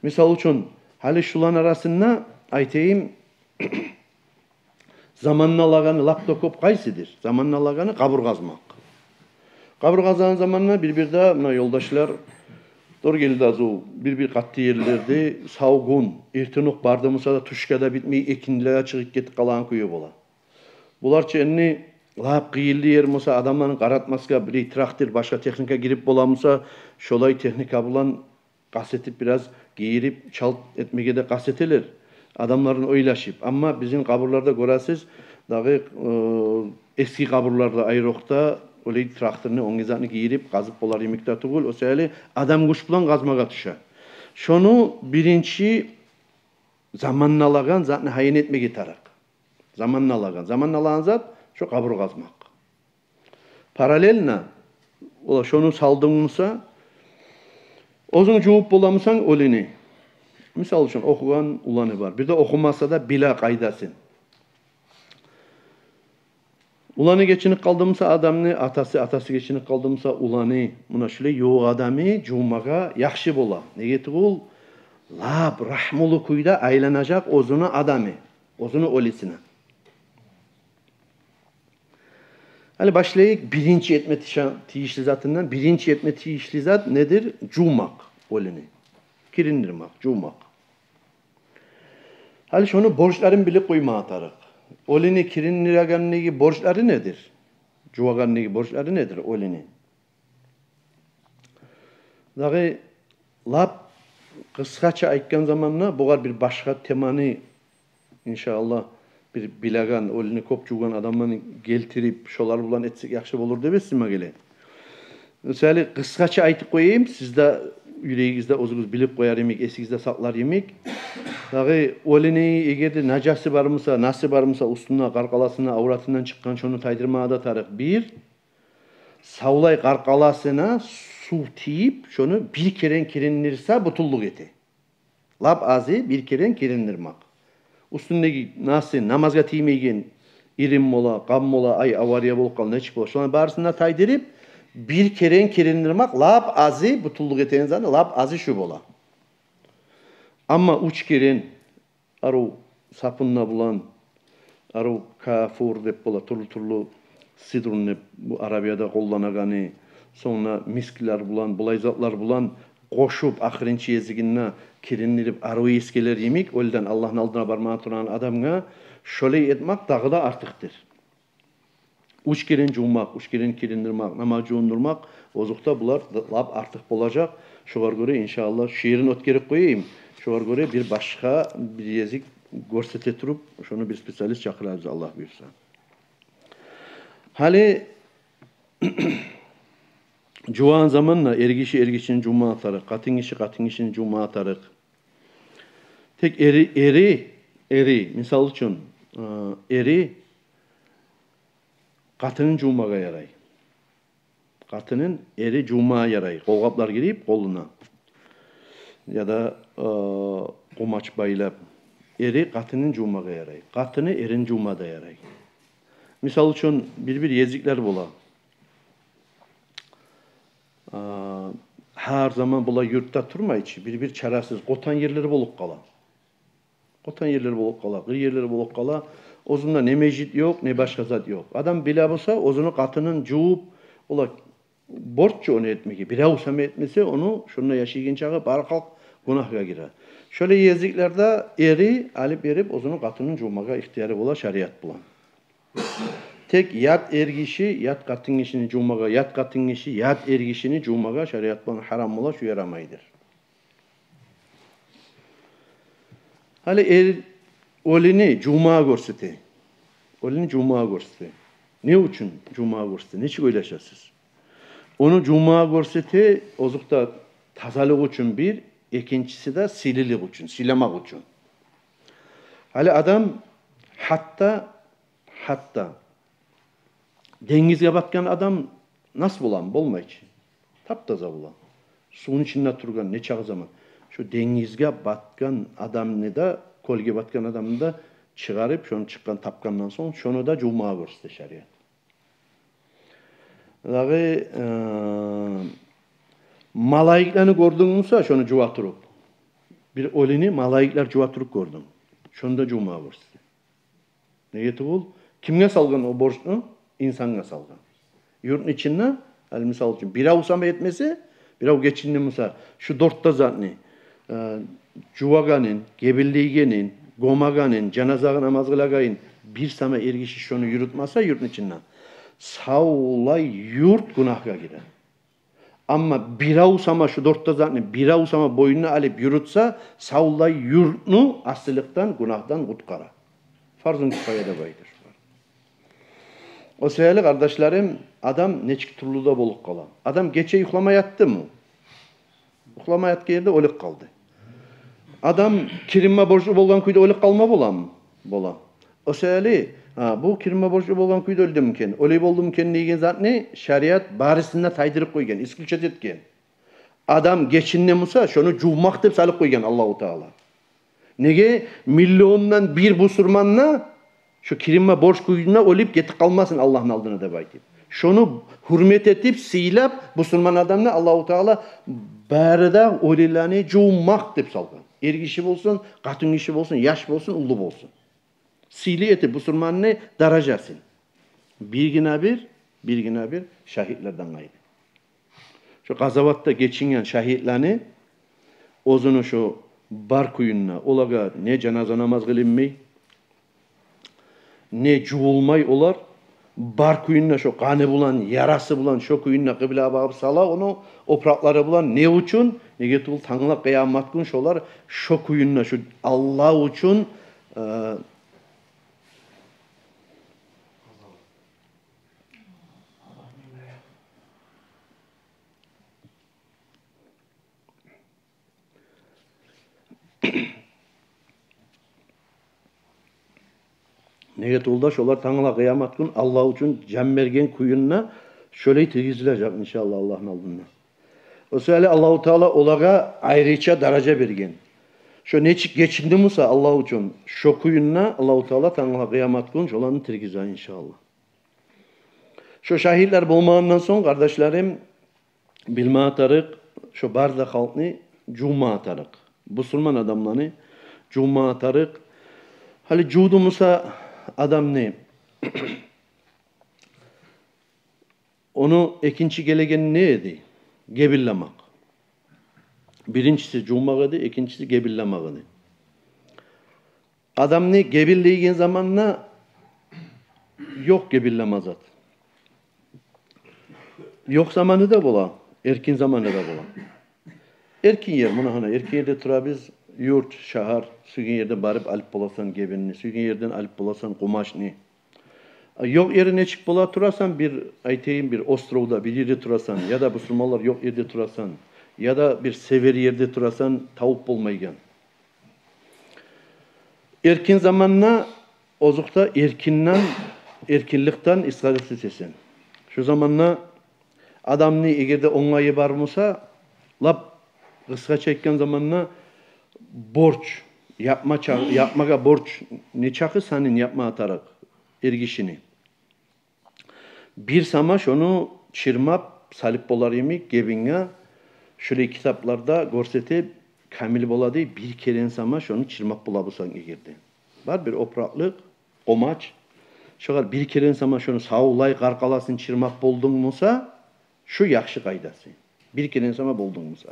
Мисал учун, гьали шуланы арасында айтайым, заманны алагъаны лап да кёп къайсыдыр? Заманны алагъаны къабур къазмакъ. Къабур къазгъан заманда бир-бирде муна ёлдашлар тёргелди азув, бир-бир къатты ерлерде сав гюн, эртен окъ барды буса да, тюшге де битмей, экиндилеге чыгъып гетип къалагъан кюю бола. Булар чы энни лап къыйынлы ер буса, адамланы къаратмасгъа, бир трактор, башгъа техника гирип бола буса, шолай техника булан къаст этип, бираз гийирип, чалт этмеге де къаст этелер, адамларын ойлашып. Амма бизин къабурларда гёресиз, дагъы, э, эски къабурларда айрокъда олай тракторну, оьнге затны гийирип къазып болар йимик де тюгюл. О саялы адам гюч булан къазмагъа тюше. Шону биринчи заманны алагъан затны гьайын этмеге тарыкъ. Заманны алагъан, заманны алагъан зат шо къабур къазмакъ. Параллельно, ола шону салдынг буса, оьзюнг жувуп бола бусанг оьлюню. Мисал учун, охугъан уланы бар. Бир де охумаса да, биле къайдасын. Уланы гечинип къалды буса адамны, атасы, атасы гечинип къалды буса уланы. Муна шулай ювукъ адамны жувмагъа яхшы бола. Неге тюгюл, лап рагьмулу кюйде айланажакъ оьзюню адамы, оьзюню оьлюсюне. Гьали башлайыкъ биринчи этме тийишли затындан. Биринчи этме тийишли зат недир? Жувмакъ оьлюню. Кириндирмек, жувмакъ. Гьали шону борчларын билип къоймагъа тарыкъ. Оьлюню кириндирегендеги борчлары недир? Жувагъандагъы борчлары недир оьлюню? Дагъы лап къысгъача айтгъан заманда, бугъар бир башгъа теманы, иншааллагь, бир билеген, оьлюню кёп жувгъан адамланы гелтирип, шолар булан этсек яхшы болур деп эсиме геле. Мисалы, къысгъача айтып къояйым, сиз де юрегигизде оьзюгюз билип къояр йимик, эсигизде сакълар йимик. Дагъы оьлюню эгер де нажасы бар буса, насы бар буса, уьстюнде, къаркъарасында, авратындан чыкъгъан, шону тайдырмагъа да тарыкъ. Бир, савлай къаркъарасына сув тийип, шону бир керен кириндирсе, бютюнлюк эте. Лап азы бир керен кириндирмек. Уьстюндеги насы намазгъа тиймейген, ирин бола, къан бола, ай, авария болуп къал, нечик бола, шоланы барысын да тайдырып, бир керен кириндирмек лап азы, бютюнлюк этеген затны лап азы шу бола. Амма уьч керен, арив сапунда булан, арив кафур деп бола, тюрлю-тюрлю, сидрун деп, бу Арабияда къолланагъаны, сонг мисклер булан, булай затлар булан къошуп, ахырынчы езигинде кириндирип, арив эс гелер йимик, оьлюден Аллагьны алдына бармагъа турагъан адамгъа шолай этмек дагъы да артыкъдыр. Уьч керен жувмакъ, уьч керен кириндирмек, намаз жувундурмакъ, озокъда, булар лап артыкъ болажакъ. Шогъар гёре, иншааллагь, шу ерин оьтгерип къояйым. Шогъар гёре бир башгъа бир език гёрсете туруп, шону бир специалист чакъырарбыз, Аллагь буюрса. Гьали жувагъан заманда эргиши эргишини жувмагъа тарыкъ, къатынгиши къатынгишини жувмагъа тарыкъ. Тек эри, эри, эри, мисал учун, э, эри къатынын жувмагъа ярай. Къатынын эри жувмагъа ярай. Къолгъаплар гийирип къолуна, яда, э, къумач байлап, эри къатынын жувмагъа ярай. Къатыны эрин жувма да ярай. Мисал учун, бир-бир езиклер бола. А, гьар заман булай юртда турмай чы, бир-бир чарасыз, къотан ерлер болуп къала. Къотан ерлер болуп къала, къыр ерлер болуп къала. Оьзюнде не межит ёкъ, не башгъа зат ёкъ. Адам биле буса, оьзюню къатынын жувуп, олай борч чу ону этмеге. Бирев сама этмесе, ону шонда яшайгъан чагъы бары халкъ гюнагьгъа гире. Шолай езиклерде эри алып берип, оьзюню къатынын жувмагъа ихтияры бола шариат булан. Тек ят эргиши ят къатынгишини жувмагъа, ят къатынгиши ят эргишини жувмагъа шариат булан гьарам бола, шу ярамайдыр. Гьали эр оьлюню жувмагъа гёрсете. Оьлюню жувмагъа гёрсете. Не учун жувмагъа гёрсете? Нечик ойлашасыз? Ону жувмагъа гёрсете, озокъда, тазалыкъ учун бир, экинчиси де сыйлылыкъ учун, сыйламакъ учун. Гьали адам гьатта, гьатта денгизге батгъан адам нас боламы? Болмай чы. Таптаза бола. Сувну ичинде тургъан нечакъы заман. Шо денгизге батгъан адамны да, кёлге батгъан адамны да чыгъарып, шону чыкъгъан, тапгъандан сонг, шону да жувмагъа гёрсете шариат. Дагъы, э, малайиклени гёрдюнгмю сен шону жува туруп? Бир оьлюню малайиклер жува туруп гёрдюнг. Шону да жувмагъа гёрсете. Неге тюгюл? Кимге салгъан о борчну? Инсангъа салгъан. Юртну ичинде, гьали мисал учун, бирев сама этмесе, бирев гечинди буса, шу дёрт де затны, э, жувагъанын, гебинлейгенин, гёмегенин, жаназагъа намаз къылагъанын, бир сама эргиши шону юрютмесе юртну ичинде, савлай юрт гюнагьгъа гире. Амма бирев сама шу дёрт де затны, бирев сама бойнуна алып юрютсе, савлай юртну асылыкъдан, гюнагьдан къутгъара. Фарзун кифая деп айта шулар. О саялы, къардашларым, адам нечик тюрлю де болуп къала. Адам гече юхламай ятдымы? Юхламай ятгъан ерде оьлюп къалды. Адам киринме борчлу болгъан кюйде оьлюп къалма боламы? Бола. О саялы, а, бу киринме борчлу болгъан кюйде оьлдюмю экен, олай болдуму экен деген затны шариат барысын да тайдырып къойгъан, исключать этген. Адам гечинди буса, шону жувмакъ деп салып къойгъан Аллагьу Таала. Неге? Миллиондан бир бусурман да шо киринме борч кюйде оьлюп гетип къалмасын Аллагьны алдына деп айтып. Шону гьюрмет этип, сыйлап, бусурман адамны Аллагьу Таала бары да оьлюлени жувмакъ деп салгъан. Эргиши болсун, къатынгиши болсун, яш болсун, уллу болсун. Сыйлы этип бусурманны даражасын. Биргине бир, биргине бир шагьитлерден къайры. Шо къазаватда гечинген шагьитлени оьзюню шо бар кюйде, олагъа не жаназа намаз къылынмай, не жувулмай олар, бар кюйде шо къаны булан, ярасы булан шо кюйде къыблагъа багъып сала ону опуракълары булан. Не учун? Неге тюгюл, тангала къыямат гюн шолар шо кюйде, шо Аллагь учун, э, Неге тюгюл де, шолар тангала къыямат гюн Аллагь учун жан берген кююнде шолай тиргизилежек, иншааллагь, Аллагьны алдында. О саялы Аллагьу Таала олагъа айрыча даража берген. Шо нечик гечинди буса Аллагь учун, шо кююнде Аллагьу Таала тангала къыямат гюн шоланы тиргизе, иншааллагь. Шо шагьитлер болмагъандан сонг, къардашларым, билме тарыкъ, шо бары да халкъны жувма тарыкъ. Бусурман адамланы жувма тарыкъ. Гьали жувду буса адамны, ону экинчи гелегени не эди? Гебинлемек. Биринчиси жувмакъ эди, экинчиси гебинлемек эди. Адамны гебинлейген заманда ёкъ гебинлеме зат. Ёкъ заманы да бола, эркин заманы да бола. Эркин ер, муна гьана, эркин ерде турабыз, юрт, шагьар, сюйген ерден барып алып боласан гебинни, сюйген ерден алып боласан къумачны. А ёкъ ери нечик бола? Турасан бир, айтайым, бир островда, бир ерде турасан, яда бусурманлар ёкъ ерде турасан, яда бир север ерде турасан, тавуп болмайгъан. Эркин заманда, озокъда, эркинден, эркинликден исгъарис этесен. Шо заманда адамны эгер де онгайы бар буса, лап къысгъача айтгъан заманда, борч, япма ча-, япмагъа борч, не чакъы санын япма тарыкъ эркишини. Бир сама шону чырмап салып болар йимик гебинге, шолай китапларда гёрсете, камил бола дей, бир керен сама шону чырмап бола бусанг эгер де. Бар бир опуракълыкъ, къумач. Шогъар бир керен сама шону савлай къаркъарасын чырмап болдунг буса, шо яхшы къайдасы. Бир керен сама болдунг буса.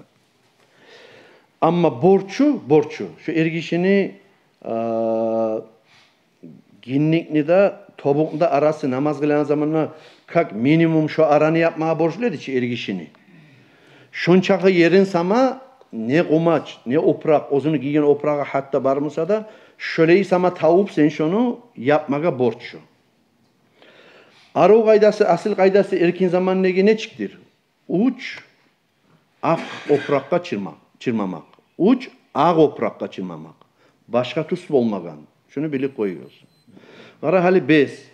Амма борчу, борчу, шо эркишини, а, гиндикни де, тобукъну да арасы намаз къылагъан заманда, как минимум, шо араны япмагъа борчлу эди чи эркишини. Шончакъы ерин сама не къумач, не опуракъ, оьзюню гийген опурагъы гьатта бар буса да, шолай сама тавуп сен шону япмагъа борчлу. Арив къайдасы, асил къайдасы эркин заманныгъы нечикдир? Уч акъ опуракъгъа чырма-, чырмамакъ. Уч акъ опуракъгъа чырмамакъ. Башгъа тюс болмагъан. Шуну билип къоюгъуз. Къара гьали, без.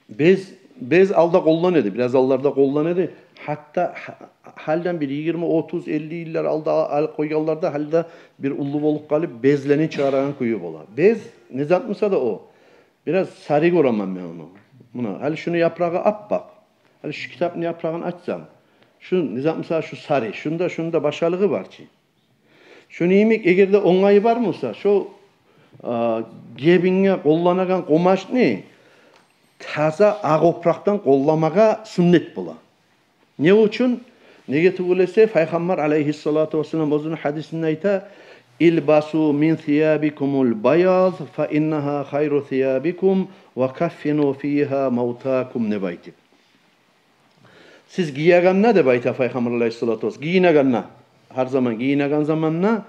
Без, без алда къоллана эди, бираз алларда къоллана эди. Гьатта гьа-, гьалиден бир йигирма, отуз, элли йыллар алда алып къойгъанлар да, гьали де бир уллу болуп къалып, безлени чыгъарагъан кюю бола. Без не зат буса да о. Бираз сари гёремен мен ону. Муна, гьали шуну япырагъы аппакъ. Гьали шу китапны япырагъын ачсам, шу не зат буса, шу сари, шунда, шунда башгъалыгъы бар чы. Шуну йимик, эгер де онгайы бар буса, шо, а, гебинге къолланагъан къумачны таза акъ опуракъдан къолламагъа суннат бола. Не учун? Неге тюгюл эсе, Пайхаммар алайгьиссалату вассалам оьзюню гьадисинде айта: «Илбасу мин сиябикумул баяз, фа иннагьа хайру сиябикум, ва каффину фигьа мавтакум», — деп айтып. Сиз гиегенде, деп айта Пайхаммар алайгьиссалату вассалам, гийинегенде, гьар заман гийинеген заманда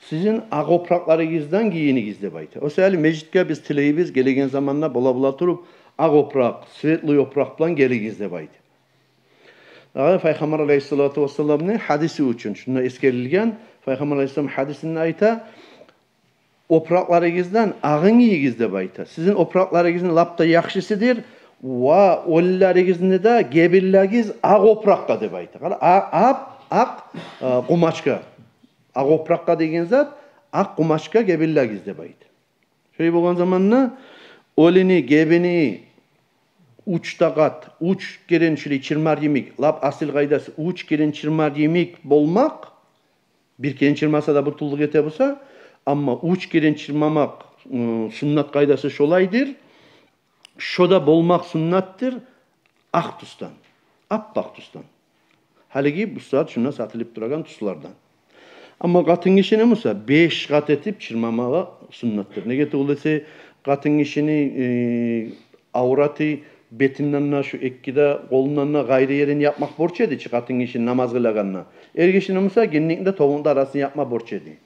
сизин акъ опуракъларыгъыздан гийинигиз, деп айта. О саялы межитге биз тилейбиз, гелеген заманда бола-бола туруп, акъ опуракъ, светлый опуракъ булан гелигиз, деп айта. Дагъы Пайхаммар алайгьиссалату вассаламны гьадиси учун шунда эсгерилген, Пайхаммар алайгьиссалам гьадисинде айта: «Опуракъларыгъыздан агъын гийигиз», — деп айта. Сизин опуракъларыгъызны лап да яхшысыдыр, ва оьлюлеригизни де гебинлегиз акъ опуракъгъа, деп айта. Къара, а-, ап-, акъ, а, къумачгъа. Акъ опуракъгъа деген зат, акъ къумачгъа гебинлегиз, деп айта. Шолай болгъан заманда оьлюню гебини уч да къат, уч керен шолай чырмар йимик, лап асил къайдасы, уч керен чырмар йимик болмакъ, бир керен чырмаса да бютюнлюк эте буса, амма уч керен чырмамакъ, ы, суннат къайдасы шолайдыр. Шо да болмакъ суннатдыр акъ тюсден, аппакъ тюсден. Гьалиги бу сагьат шунда сатылып турагъан тюслерден. Амма къатын гишини буса беш къат этип чырмамагъа суннатдыр. Неге тюгюл эсе, къатын гишини, э, авраты бетинден де, шу эки де къолундан да къайры ерин япмакъ борч эди чи къатын гишини намаз къылагъанда. Эр гишини буса гиндикни де, тобукъну да арасын япма борч эди.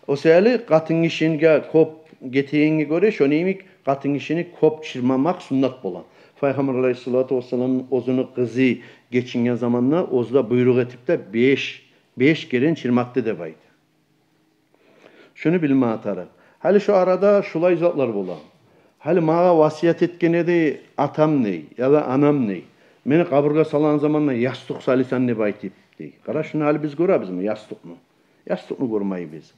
О саялы къатын гишиге кёп гетегенге гёре, шону йимик къатын гишини кёп чырмамакъ суннат бола. Пайхаммар алайгьиссалату вассалам оьзюню къызы гечинген заманда оьзю де буйрукъ этип де беш, беш керен чырматды деп айта. Шуну билме тарыкъ. Гьали шу арада шулай затлар бола. Гьали магъа васият этген эди атам, дей, яда анам, дей, мени къабургъа салагъан заманда ястыкъ саласан деп айтып, дей. Къара, шуну гьали биз гёребизми, ястыкъны? Ястыкъны гёрмейбиз.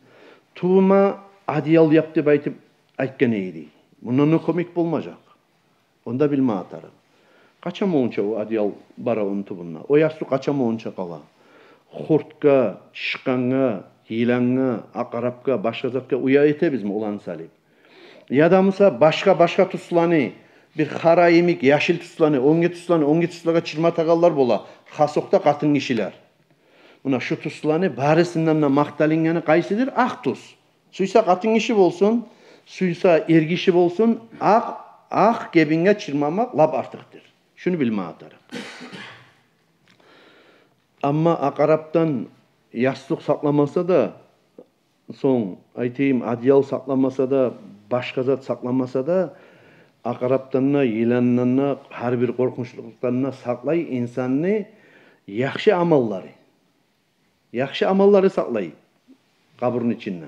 Тюбюме одеял яп деп айтып айтгъан эди, дей. Мундан да кёмек болмажакъ. Онда билме тарыкъ. Къачан болгъунча о одеял бара ону тюбюнде? О ястыкъ къачан болгъунча къала? Хуртгъа, тышкъангъа, йылангъа, акъарапгъа, башгъа затгъа уя этебизми оланы салып? Яда буса башгъа-башгъа тюслени, бир къара йимик, яшыл тюслени, оьнге тюслени, оьнге тюслеге чырматагъанлар бола, хасокъда къатынгишилер. Муна шу тюслени барысындан да макъталынгъаны къайсыдыр? Акъ тюс. Сюйсе къатынгиши болсун, сюйсе эргиши болсун, акъ, акъ гебинге чырмамакъ лап артыкъдыр. Шуну билме тарыкъ. Амма акъарапдан ястыкъ сакъламаса да, сонг айтайым, одеял сакъламаса да, башгъа зат сакъламаса да, акъарапдан да, йыландан да, гьар бир къоркъунчлукъдан да сакълай инсанны яхшы амаллары. Яхшы амаллары сакълай къабурну ичинде.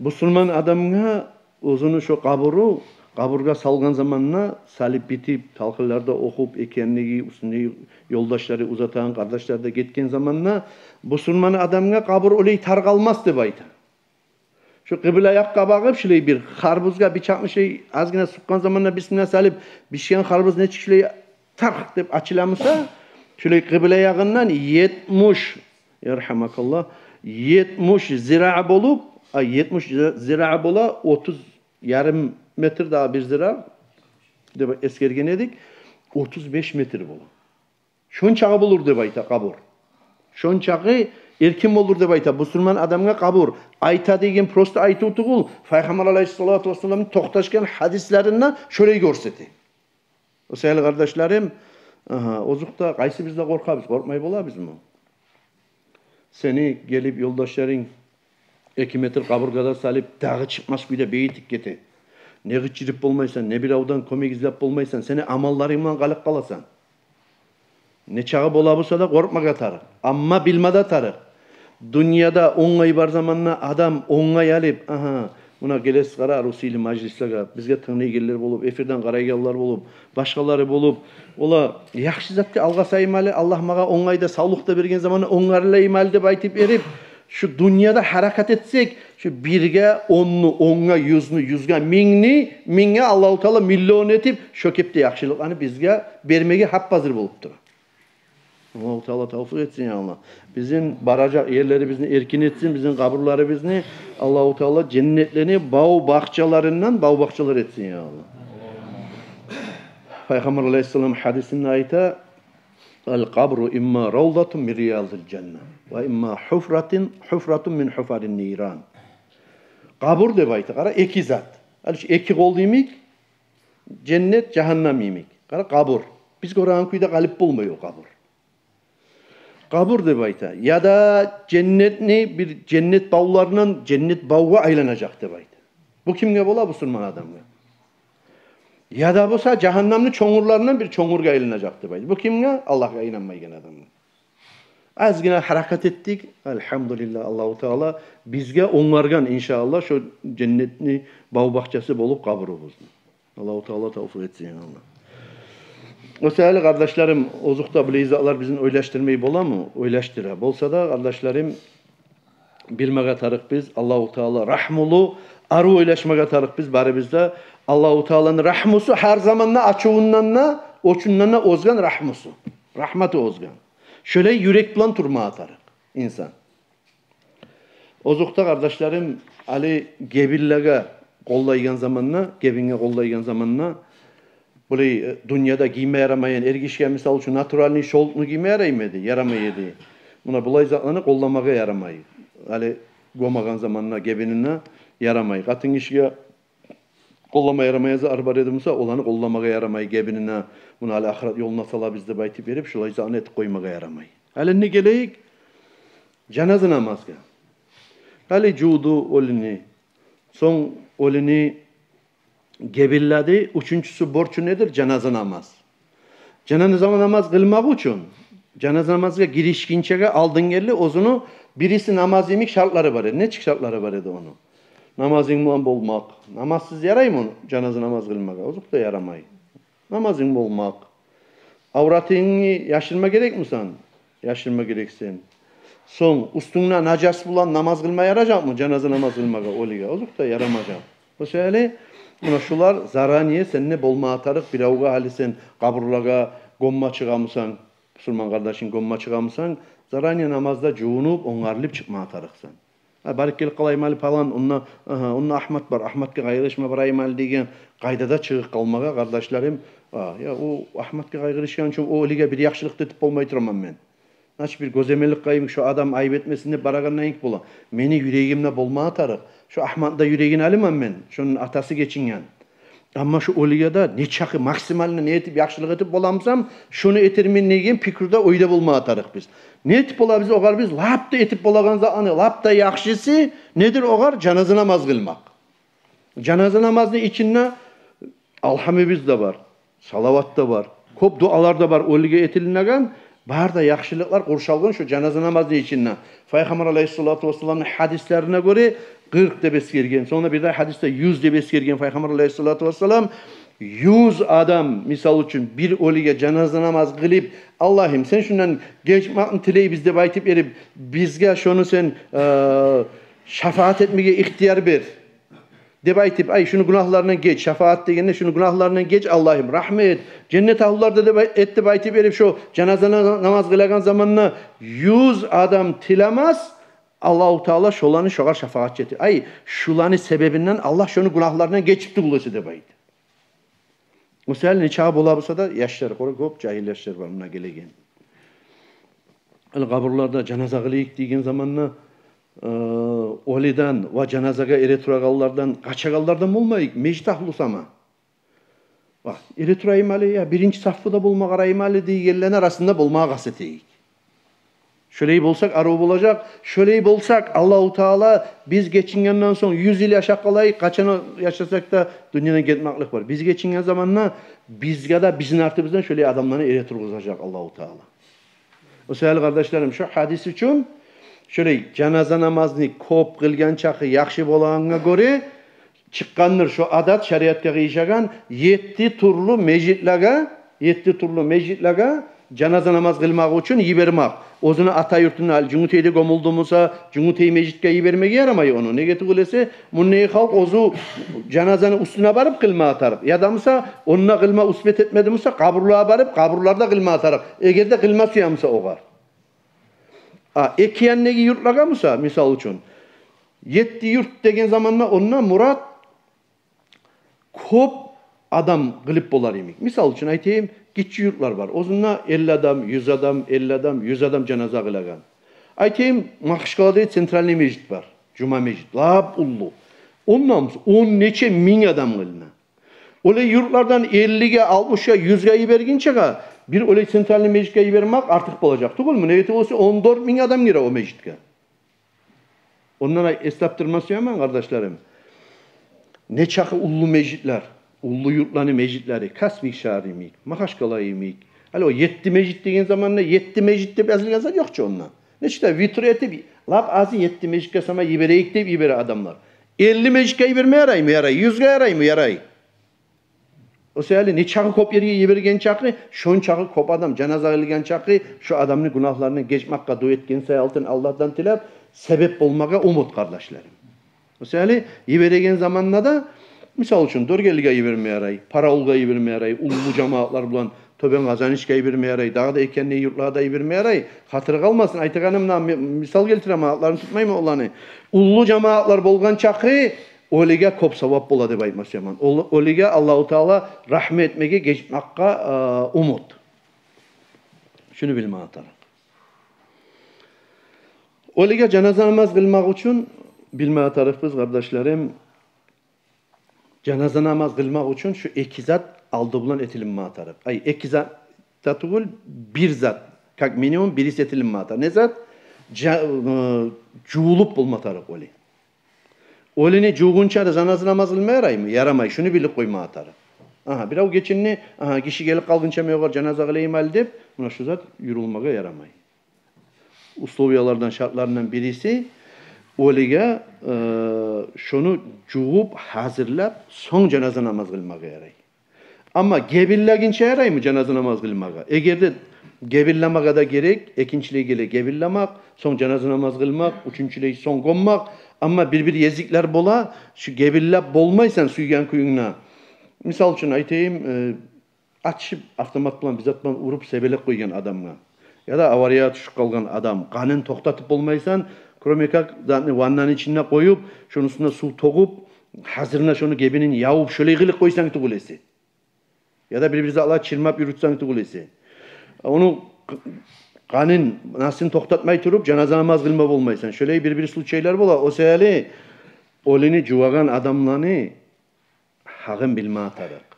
Бусурман адамгъа оьзюню шо къабуру, къабургъа салгъан заманда, салып битип, талкъынлар да охуп, экенлиги, уьстюндеги ёлдашлары, узатагъан къардашлары да гетген заманда, бусурман адамгъа къабур олай тар къалмас деп айта. Шо къыбла якъгъа багъып, шулай бир харбузгъа бичакъны шулай азгъына сукъгъан заманда, бисмилла салып, бишген харбуз нечик шулай тарх деп ачыламыса, шулай къыбла ягъындан етмиш, ярхамакаллагь, етмиш зира болуп, а, етмиш зи-, зира бола, отуз ярым метр дагъы бир зира деп эсгерген эдик, отуз беш метр бола. Шончакъы болур деп айта къабур. Шончакъы эркин болур деп айта бусурман адамгъа къабур. Айта деген просто айтыв тюгюл, Пайхаммар алайгьиссалату вассаламны токъташгъан гьадислеринде шолай гёрсете. О саялы, къардашларым, агьа, озокъда, къайсыбыз да къоркъабыз, къоркъмай болабызмы? Сени гелип ёлдашларынг эки метр къабургъа да салып, дагъы чыкъмас кюйде бегитип гете. Не къычырып болмайсан, не биревден кёмек излеп болмайсан, сени амалларынг булан къалып къаласан. Нечакъы бола буса да къоркъмагъа тарыкъ. Амма билме де тарыкъ. Дюньяда онгай бар заманда адам онгай алып, агьа, муна гелесиз къара, арив сыйлы мажлислеге, бизге тынглайгъанлар болуп, эфирден къарайгъанлар болуп, башгъалары болуп, олар яхшы затгъа алгъасаймалы, Аллагь магъа онгай да, савлукъ да берген заманда онгарылаймалы деп айтып берип, шу дюньяда гьаракат этсек, шу бирге онну, онгъа юзню, юзге мингни, мингге Аллагьу Таала миллион этип, шо кепде яхшылыкъланы бизге бермеге гьап-гьазир болуп тура. Аллагьу Таала тавфикъ этсин, я Аллагь. Бизин баражакъ ерлерибизни эркин этсин, бизин къабурларыбызны Аллагьу Таала женнетлени бав-бакъчаларындан бав-бакъчалар этсин, я Аллагь. Пайхаммар алайгьиссалам гьадисинде айта: «Ал-къабру имма равдатун мин риядил жанна, ва имма гьуфратун, гьуфратун мин гьуфарин ниран». Къабур деп айта, къара, эки зат. Гьали шу эки къол йимик, женнет, жагьаннам йимик. Къара, къабур. Биз гёреген кюйде къалып болмай о къабур. Къабур деп айта, яда женнетни бир женнет бавларындан женнет бавгъа айланажакъ деп айта. Бу кимге бола? Бусурман адамгъа. Яда буса жагьаннамны чонгурларындан бир чонгургъа айланажакъ деп айта. Бу кимге? Аллагьгъа инанмайгъан адамгъа. Азгъына гьаракат этдик, альгьамдулиллагь, Аллагьу Таала бизге онгаргъан, иншааллагь, шо женнетни бав-бакъчасы болуп къабурубузну. Аллагьу Таала тавфикъ этсин, я Аллагь. О саялы, къардашларым, озокъда, булай затлар бизин ойлашдырмай боламы? Ойлашдыра. Болса да, къардашларым, билмеге тарыкъ биз, Аллагьу Таала рагьмулу, арив ойлашмагъа тарыкъ биз барыбыз да. Аллагьу Тааланы рагьмусу гьар заманда ачувундан да, оьчюнден де озгъан рагьмусу. Рагьматы озгъан. Шолай юрек булан турмагъа тарыкъ инсан. Озокъда, къардашларым, гьали гебинлеге къоллайгъан заманда, гебинге къоллайгъан заманда, булай, э, дюньяда гийме ярамайгъан, эргишиге, мисал учун, натуральный шёлкну гийме яраймы эди? Ярамай эди. Муна булай затланы къолламагъа ярамай. Гьали гёмеген заманда гебинине ярамай. Къатынгишиге къоллама ярамай зат бар эди буса, оланы къолламагъа ярамай гебинине, муну гьали ахырат ёлуна салабыз деп айтып берип, шулай затны этип къоймагъа ярамай. Гьали энни гелейик жаназа намазгъа. Гьали жувду оьлюню, сонг оьлюню гебинледи, уьчюнчюсю борчу недир? Жаназа намаз. Жаназа намаз къылмакъ учун, жаназа намазгъа гиришгинчеге алдын гелди, оьзюню бириси намаз йимик шартлары бар эди. Нечик шартлары бар эди ону? Намазынг булан болмакъ. Намазсыз яраймы жаназа намаз къылмагъа? Озокъда, ярамай. Намазынг болмакъ. Авратынгны яшырма герекмисен? Яшырма герексен. Сонг, уьстюнгде нажас булан намаз къылма яражакъмы жаназа намаз къылмагъа оьлюге? Озокъда, ярамажакъ. О саялы, муна шулар заранее сенде болма тарыкъ. Биревге, гьали сен къабурлагъа гёмме чыгъамысан, бусурман къардашынг гёмме чыгъамысан, заранее намазда жувунуп, онгарылып чыкъма тарыкъсан. А, барып гелип къалайым гьали палан, онда, агьа, онда Агьмат бар, Агьматгъа къайгъырышма барайым гьали деген къайдада чыгъып къалмагъа, къардашларым. А, я, о Агьматгъа къайгъырышгъан учун о оьлюге бир яхшылыкъ да этип болмай тураман мен. Значит, бир гёземелик къылайым, шо адам айып этмесин деп барагъандан йимик бола. Мени юрегимде болма тарыкъ. Шо Агьматны да юрегин алайман мен, шону атасы гечинген. Амма шо оьлюге де нечакъы максимально не этип, яхшылыкъ этип боламысам, шону этермен деген пикру да, ойда болма тарыкъ биз. Не этип болабыз огъар биз? Лап да этип болагъан затланы лап да яхшысы недир огъар? Жаназа намаз къылмакъ. Жаназа намазны ичинде алгьамыбыз да бар, салават да бар, кёп дуалар да бар оьлюге этилинеген. Бары да яхшылыкълар къуршалгъан шо жаназа намазны ичинде. Пайхаммар алайгьиссалату вассаламны гьадислерине гёре къыркъ деп эсгерген. Сонг да бир де гьадисде юз деп эсгерген Пайхаммар алайгьиссалату вассалам. Юз адам, мисал учун, бир оьлюге жаназа намаз къылып, «Аллагьым, сен шундан гечмекни тилейбиз», — деп айтып берип, «Бизге шону сен, э, шафаат этмеге ихтияр бер», — деп айтып, «Ай, шуну гюнагьларындан геч», шафаат дегенде, «Шуну гюнагьларындан геч, Аллагьым, рагьму эт, женнет агьлулардан эт», — деп айтып берип, шо жаназа на-, намаз къылагъан заманда юз адам тилемес, Аллагьу Таала шоланы шогъар шафаатчы этип, «Ай, шуланы себебинден Аллагь шону гюнагьларындан гечип тюгюл эсе», — деп айта. О саялы нечакъы бола буса да, яшлар, къара, кёп жагьил яшлар бар муна гелеген. Гьали къабурларда жаназа къылайыкъ деген заманда, э, оьлюден ва жаназагъа эретурагъанлардан къачагъанлардан болмайыкъ, межит агьлу сама. Бакъ, эретурайым гьали, я биринчи сафда болма къарайым гьали дегенлени арасында болмагъа къаст этейик. Шолай болсакъ, арив болажакъ. Шолай болсакъ, Аллагьу Таала, биз гечингенден сонг юз йыл яшап къалайыкъ, къачан яшасакъ да, дюньядан гетмеклик бар. Биз гечинген заманда бизге де, бизин артыбыздан шолай адамланы эретургъузажакъ Аллагьу Таала. О саялы, къардашларым, шо гьадис учун, шолай жаназа намазны кёп къылгъан чакъы яхшы болагъангъа гёре, чыкъгъандыр шо адат, шариатгъа къыйышагъан, етти тюрлю межитлеге, етти тюрлю межитлеге жаназа намаз къылмакъ учун йибермек. Оьзюню ата юртунда, ал, Жюнгютейде гёмюлдю буса, Жюнгютей межитге йибермеге ярамай ону. Неге тюгюл эсе, мунда халкъ оьзю жаназаны уьстюне барып къылма тарыкъ. Яда буса, онда къылма успеть этмеди буса, къабурлагъа барып, къабурларда къылма тарыкъ. Эгер де къылма сюе буса огъар. А, эки яндагъы юртлагъа буса, мисал учун, етти юрт деген заманда онда мурат кёп адам къылып болар йимик. Мисал учун айтайым, гиччи юртлар бар. Оьзюнде элли адам, юз адам, элли адам, юз адам жаназа къылагъан. Айтайым, Махачкъаладагъы центральный межит бар, жума межит, лап уллу. Онда буса он нече минг адам къылына. Олай юртлардан эллиге, алтмышгъа, юзге йибергинчеге, бир олай центральный межитге йибермек артыкъ болажакъ тюгюлмю? Неге тюгюл эсе, он дёрт минг адам гире о межитге. Ондан ай эслеп турма сюемен, къардашларым, нечакъы уллу межитлер, уллу юртланы межитлери, Каспий шагьар йимик, Махачкъала йимик. Гьали о етти межит деген заманда етти межит деп язылгъан зат ёкъ чу онда. Нечик де витр этип, лап азы етти межитге сама йиберейик деп йибере адамлар. Элли межитге йиберме яраймы? Ярай. Юзге яраймы? Ярай. О саялы нечакъы кёп ерге йиберген чакъы, шончакъы кёп адам жаназа къылгъан чакъы, шо адамны гюнагьларындан гечмекге дуа этген саялы Аллагьдан тилеп, себеп болмагъа умут, къардашларым. О саялы йибереген заманда да, мисал учун, Доргелиге йиберме ярай, Параулгъа йиберме ярай, уллу жамаатлар булан Тёбен Къазанышгъа йиберме ярай, дагъы да эки яндагъы юртлагъа да йиберме ярай. Хатири къалмасын, айтагъаным, муна ми-, мисал гелтиремен, атларын тутмайман оланы. Уллу жамаатлар болгъан чакъы оьлюге кёп савап бола деп айтма сюемен. Ол, оьлюге Аллагьу Таала рагьму этмеге, гечмекге, э, умут. Шуну билме тарыкъ. Оьлюге жаназа намаз къылмакъ учун билме тарыкъбыз, къардашларым, жаназа намаз къылмакъ учун шу эки зат алды булан этилинме тарыкъ. Ай, эки зат да тюгюл, бир зат, как минимум бириси этилинме тарыкъ. Не зат? Жа-, э, жувулуп болма тарыкъ оьлю. Оьлюню жувгъунча да жаназа намаз къылма яраймы? Ярамай. Шуну билип къойма тарыкъ. Агьа, бирев гечинди, агьа, гиши гелип къалгъынча мен огъар жаназа къылайым гьали деп, муна шу зат юрюлмеге ярамай. Условиялардан, шартларындан бириси, оьлюге, э, шону жувуп, гьазирлеп, сонг жаназа намаз къылмагъа ярай. Амма гебинлегинче яраймы жаназа намаз къылмагъа? Эгер де гебинлемеге де герек, экинчилей геле гебинлемек, сонг жаназа намаз къылмакъ, уьчюнчюлей сонг къонмакъ. Амма бир-бир гезиклер бола, шу гебинлеп болмайсан сюйген кююнгде. Мисал учун айтайым, э, атышып, автомат булан, бир зат булан уруп себелеп къойгъан адамгъа, яда авария тюшюп къалгъан адам, къанын токътатып болмайсан, кроме как затны ваннаны ичинде къоюп, шону уьстюне сув тёгюп, гьазирине шону гебинин ябып, шолай къылып къойсанг тюгюл эсе, яда бир-бир затлар чырмап юрютсенг тюгюл эсе, ону къ-, къанын, насин токътатмай туруп, жаназа намаз къылма болмайсан. Шолай бир-бир случайлар бола. О саялы оьлюню жувагъан адамланы гьакъын билме тарыкъ.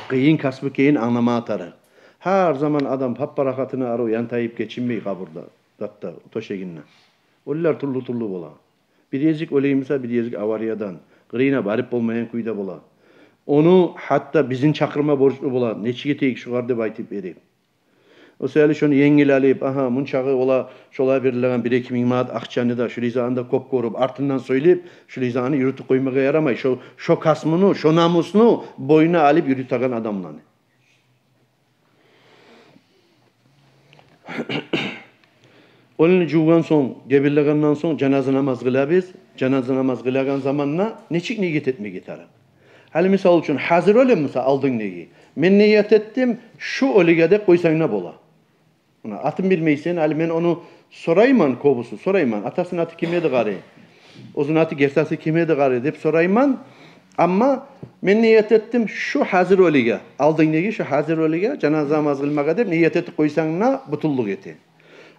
Къыйын касбу экенин англама тарыкъ. Гьар заман адам пап-парахатына арив янтайып гечинмей къабурда, затда, тёшегинде. Оьлюлер тюрлю-тюрлю бола. Бир гезик оьлей буса, бир гезик авариядан, къырыйына барып болмайгъан кюйде бола. Ону гьатта бизин чакъырма борчлу бола, нечик этейик шугъар деп айтып берип. О саялы шону енгил алып, агьа, мунчагъы ола, шолай берилеген бир-эки минг манат акъчаны да, шулай затны да кёп гёрюп, артындан сёйлеп, шулай затны юрютюп къоймагъа ярамай. Шо, шо касбуну, шо намусну бойнуна алып юрютеген адамланы. Оьлюню жувгъан сонг, гебинлегенден сонг жаназа намаз къылабыз. Жаназа намаз къылагъан заманда нечик ният этмеге тарыкъ? Гьали, мисал учун, гьазир оьлюм буса алдынгдагъы, мен ният этдим шу оьлюге деп къойсанг да бола. Муна, атын билмейсен, гьали мен ону сорайман, кёбюсю сорайман, атасыны аты ким эди гьари, оьзюню аты гертиси ким эди гьари деп сорайман. Амма мен ният этдим шу гьазир оьлюге, алдынгдагъы шу гьазир оьлюге жаназа намаз къылмагъа деп ният этип къойсанг да бютюнлюк эте.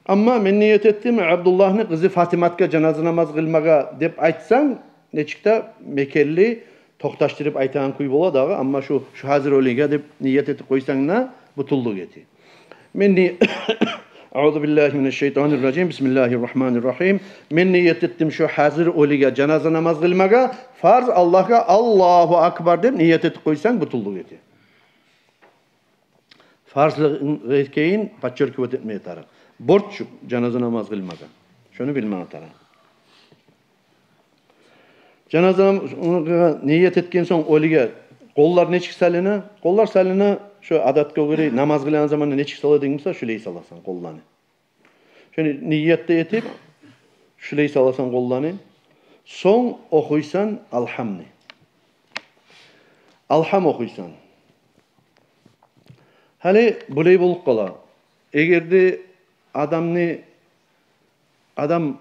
Амма мен ният этдим Абдуллагьны къызы Фатиматгъа жаназа намаз къылмагъа деп айтсанг, нечик де мекенли, токъташдырып айтагъан кюй бола дагъы. Амма шу, шу гьазир оьлюге деп ният этип къойсанг да бютюнлюк эте. Мен ни-, Аузу биллагьи минаш-шайтанир-ражим. Бисмиллагьир-рагьманир-рагьим. Мен ният этдим шу гьазир оьлюге жаназа намаз къылмагъа, фарз Аллагьгъа Аллагьу акбар деп ният этип къойсанг, бютюнлюк эте. Фарзлыгъы экенин подчёркивать этмеге тарыкъ. Борч жаназа намаз къылмагъа. Шону билмеге тарыкъ. Жаназа намаз, ону ният этген сонг оьлюге къоллар нечик салына? Къоллар салына шо адатгъа гёре, намаз къылагъан заманда нечик сала деген буса, шулай саласан къолланы. Шону ният да этип, шулай саласан къолланы. Сонг охуйсан Алгьамны. Алгьам охуйсан. Гьали булай болуп къала. Эгер де адамны, адам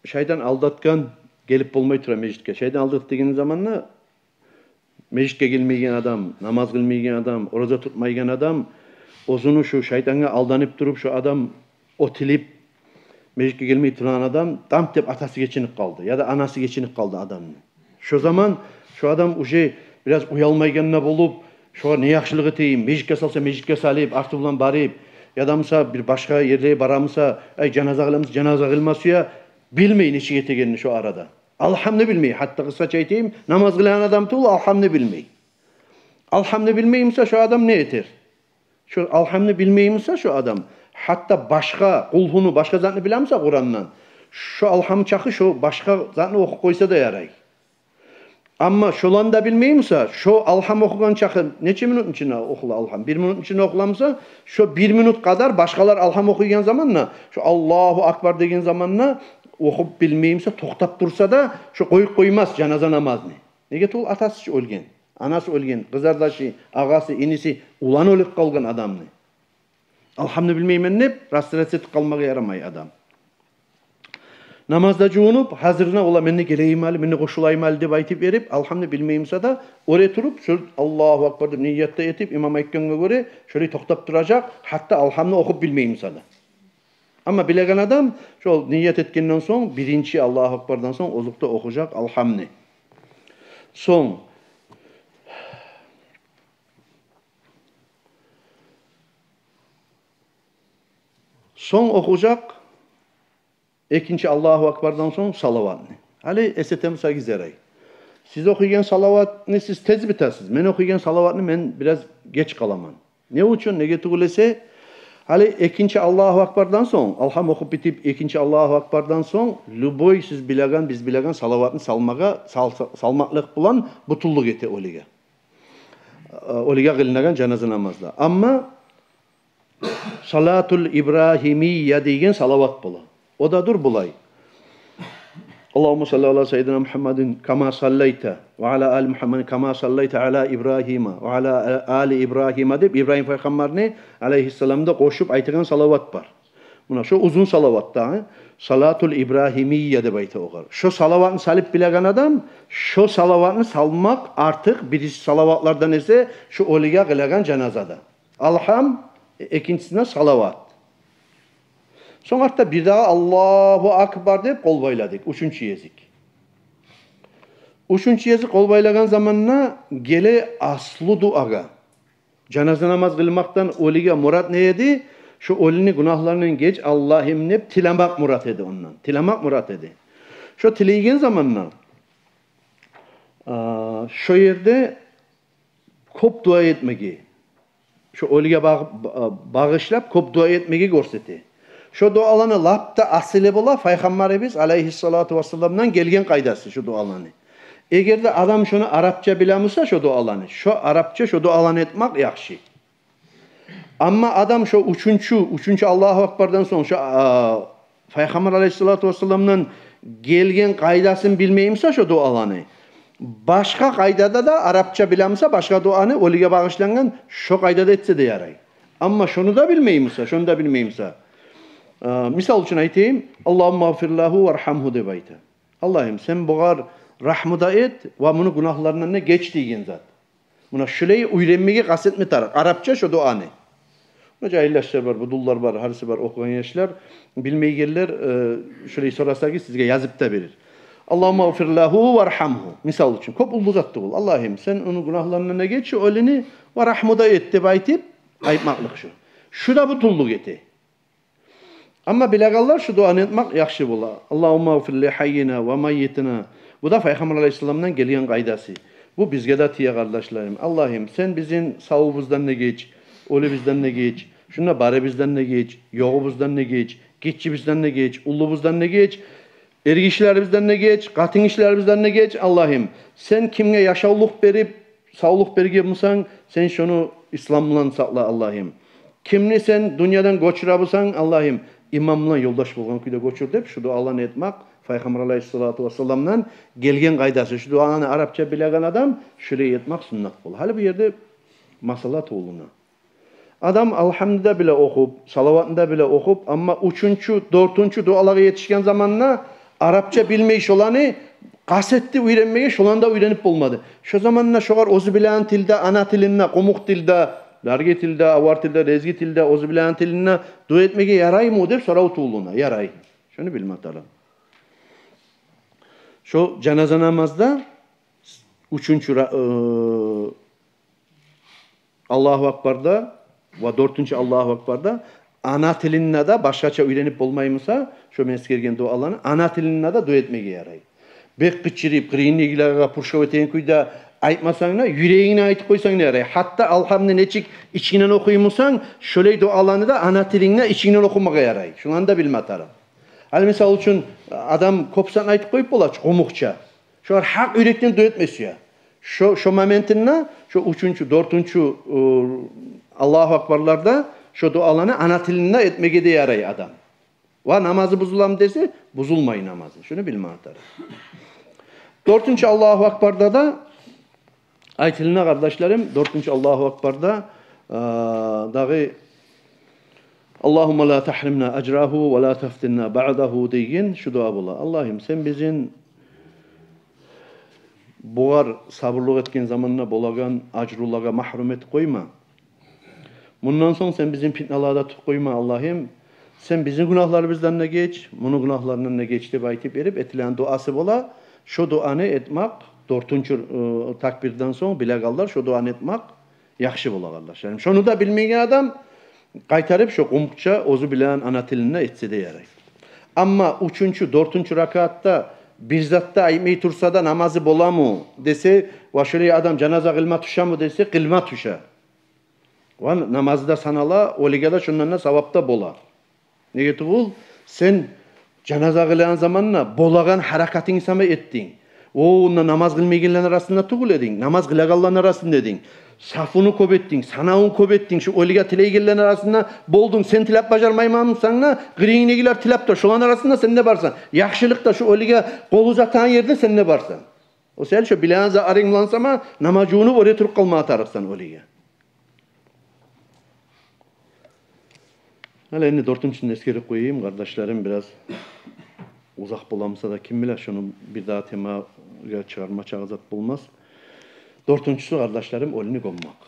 шайтан алдатгъан, гелип болмай тура межитге. Шайтан алдатды деген заманда межитге гелмейген адам, намаз къылмайгъан адам, ораза тутмайгъан адам, оьзюню шу шайтангъа алданып туруп, шу адам оьтюлюп, межитге гелмей турагъан адам, дамп деп атасы гечинип къалды, яда анасы гечинип къалды адамны. Шо заман шо адам уже бираз уялмайгъан да болуп, шогъар не яхшылыкъ этейим, межитге салса, межитге салып, арты булан барып, яда буса бир башгъа ерлеге бара буса, ай, жаназа къыла буса, жаназа къылма сюе, билмей нечик этегенин шо арада. Алгьамны билмей, гьатта къысгъача айтайым, намаз къылагъан адам тюгюл, Алгьамны билмей. Алгьамны билмей буса, шо адам не этер? Шо Алгьамны билмей буса шо адам, гьатта башгъа, Къулгьуну, башгъа затны биле буса Къурандан, шо Алгьам чакъы шо башгъа затны охуп къойса да ярай. Амма шоланы да билмей буса, шо Алгьам охугъан чакъы нече минутну ичинде охула Алгьам? Бир минутну ичинде охула буса, шо бир минут къадар башгъалар Алгьам охуйгъан заманда, шо Аллагьу акбар деген заманда охуп билмей буса, токътап турса да, шо къоюп къоймас жаназа намазны. Неге тюгюл, атасы чы оьлген, анасы оьлген, къызардашы, агъасы, иниси, уланы оьлюп къалгъан адамны. Алгьамны билмеймен деп, растрат этип къалмагъа ярамай адам. Намазда жувунуп, гьазирине, ола, мен де гелейим гьали, мен де къошулайым гьали деп айтып берип, Алгьамны билмей буса да, оьре туруп, шо Аллагьу акбар деп ният да этип, имам айтгъангъа гёре, шолай токътап туражакъ, гьатта Алгьамны охуп билмей буса да. Амма билеген адам шо ният этгенден сонг биринчи Аллагьу акбардан сонг озокъда охужакъ Алгьамны. Сонг, сонг охужакъ экинчи Аллагьу акбардан сонг салаватны. Гьали эс этме сагъыз ярай. Сиз охуйгъан салаватны сиз тез битесиз. Мен охуйгъан салаватны мен бираз геч къаламан. Не учун? Неге тюгюл эсе, Гьали экинчи Аллагьу акбардан сонг, алгьам охуп битип, экинчи Аллагьу акбардан сонг, любой сиз билеген, биз билеген салаватны салмагъа, сал-, салмакълыкъ булан бютюнлюк эте оьлюге. Э, оьлюге къылынагъан жаназа намазда. Амма салатул ибрагьимия деген салават бола. О да дюр булай. Аллагьумма салли ала сайидина Мугьаммадин кама саллайта, ва ала али Мугьаммадин кама саллайта ала Ибрагьима, ва ала али Ибрагьима деп Ибрагьим пайхаммарны алайгьиссаламны да къошуп айтагъан салават бар. Муна шо узун салават да, э? Салатул ибрагьимия деп айта огъар. Шо салаватны салып билеген адам, шо салаватны салмакъ артыкъ бириси салаватлардан эсе шо оьлюге къылагъан жаназада. Алгьам, экинчисине салават. Сонг артда бирдагъы Аллагьу акбар деп къол байладыкъ, уьчюнчю гезик. Уьчюнчю гезик къол байлагъан заманда геле аслу дуагъа. Жаназа намаз къылмакъдан оьлюге мурат не эди? Шо оьлюню гюнагьларындан геч, Аллагьым, деп тилемек мурат эди ондан. Тилемек мурат эди. Шо тилейген заманда, а, шо ерде кёп дуа этмеге, шо оьлюге багъ-, ба-, багъышлап кёп дуа этмеге гёрсете. Шо дуаланы лап да асили бола, Пайхаммарыбыз алайгьиссалату вассаламдан гелген къайдасы шо дуаланы. Эгер де адам шону арапча биле буса, шо дуаланы, шо арапча шо дуаланы этмек яхшы. Амма адам шо уьчюнчю, уьчюнчю Аллагьу акбардан сонг шо, а, Пайхаммар алайгьиссалату вассаламдан гелген къайдасын билмей буса шо дуаланы, башгъа къайдада да, арапча биле буса башгъа дуаны, оьлюге багъышлангъан, шо къайдада этсе де ярай. Амма шону да билмей буса, шону да билмей буса, а, мисал учун айтайым, «Аллагьумма гъфир лагьу варгьамгьу» деп айта. «Аллагьым, сен бугъар рагьму да эт ва муну гюнагьларындан да геч» деген зат. Муна шулай уьйренмеге къаст этме тарыкъ арапча шо дуаны. Муна жагьиллер бар, будунлар бар, гьариси бар, охугъан яшлар, билмейгенлер, э, шулай сорасагъыз, сизге язып да берир. «Аллагьумма гъфир лагьу варгьамгьу». Мисал учун, кёп уллу зат тюгюл. «Аллагьым, сен ону гюнагьларындан да геч, шо оьлюню, ва рагьму да эт» деп айтып, айтмакълыкъ шо. Шу да бютюнлюк эте. Амма билегенлер шу дуаны этмек яхшы бола. «Аллагьумма гъфир ли гьаййина ва маййитина». Бу да Пайхаммар алайгьиссаламдан гелген къайдасы. Бу бизге де тие, къардашларым. «Аллагьым, сен бизин савубуздан да геч, оьлюбюзден де геч, шунда барыбыздан да геч, ёгъубуздан да геч, гиччибизден де геч, уллубуздан да геч, эргишилерибизден де геч, къатынгишилерибизден де геч, Аллагьым. Сен кимге яшавлукъ берип, савлукъ берген бусанг, сен шону ислам булан сакъла, Аллагьым. Кимни сен дюньядан гёчюре бусанг, Аллагьым, иман булан ёлдаш болгъан кюйде гёчюр» деп, шу дуаланы этмек Пайхаммар алайгьиссалату вассаламдан гелген къайдасы. Шу дуаланы арапча билеген адам шулай этмек суннат бола. Гьали бу ерде масъала тувулуна. Адам алгьамны да биле охуп, салаватны да биле охуп, амма уьчюнчю, дёртюнчю дуалагъа етишген заманда арапча билмей шоланы, къаст этди уьйренмеге, шоланы да уьйренип болмады. Шо заманда шогъар оьзю билеген тилде, ана тилинде, къумукъ тилде, дарги тилде, авар тилде, лезги тилде, оьзю билеген тилинде дуа этмеге ярайму деп сорав тувулуна. Ярай. Шону билме тарыкъ. Шо жаназа намазда уьчюнчю ра-, э, Аллагьу акбарда ва дёртюнчю Аллагьу акбарда ана тилинде де башгъача уьйренип болмай буса, шо мен эсгерген дуаланы ана тилинде де дуа этмеге ярай. Бек къычырып, къырыйындагъылагъа пуршав этеген кюйде айтмасанг да, юрегингден айтып къойсанг да ярай. Гьатта алгьамны нечик ичингден охуй бусанг, шолай дуаланы да ана тилингде ичингден охумагъа ярай. Шуланы да билме тарыкъ. Гьали, мисал учун, адам кёп зат айтып къоюп бола чы къумукъча. Шолар гьакъ юрекден дуа этме сюе. Шо, шо моментинде, шо уьчюнчю, дёртюнчю, э, Аллагьу акбарларда шо дуаланы ана тилинде этмеге де ярай адам. Ва намазы бузуламы десе, бузулмай намазы. Шуну билме тарыкъ. Дёртюнчю Аллагьу акбарда да айтылына, къардашларым, дёртюнчю Аллагьу акбарда, э, дагъы «Аллагьумма ла тагьримна ажрагьу ва ла тафтинна баъдагьу» деген шу дуа бола. Аллагьым, сен бизин бугъар сабурлукъ этген заманда болагъан ажрулагъа магьрюм этип къойма. Мундан сонг сен бизин питналагъа да тутуп къойма, Аллагьым. Сен бизин гюнагьларыбыздан да геч, муну гюнагьларындан да геч деп айтып берип этилеген дуасы бола. Шо дуаны этмек дёртюнчю, э, такбирден сонг, билегенлер, шо дуаны этмек яхшы бола, къардашларым. Шону да билмеген адам къайтарып шо къумукъча оьзю билеген ана тилинде этсе де ярай. Амма уьчюнчю, дёртюнчю ракаатда бир зат да айтмай турса да намазы боламы десе, ва шолай адам жаназа къылма тюшеми десе, къылма тюше. Ва намазы да санала, оьлюге де шондан да савап да бола. Неге тюгюл, сен жаназа къылагъан заманда болагъан гьаракатынг сама этдинг. О, онда намаз къылмайгъанланы арасында тюгюл эдинг, намаз къылагъанланы арасында эдинг. Сафуну кёп этдинг, санавун кёп этдинг, шу оьлюге тилейгенлени арасында болдунг. Сен тилеп бажармайман бусанг да, къырыйынгдагъылар тилеп де, шоланы арасында сен де барсан. Яхшылыкъда шу оьлюге къол узатагъан ерде сен де барсан. О саялы шу билеген затларынг булан сама намаз жувунуп, оьре туруп къалмагъа тарыкъсан оьлюге. Гьали энни дёртюнчюсюн эсгерип къояйым, къардашларым, бираз узакъ боламыса да, ким биле, шуну бир дагъы темагъа чыгъарма чакъы зат болмас. Дёртюнчюсю, къардашларым, оьлюню гёммек.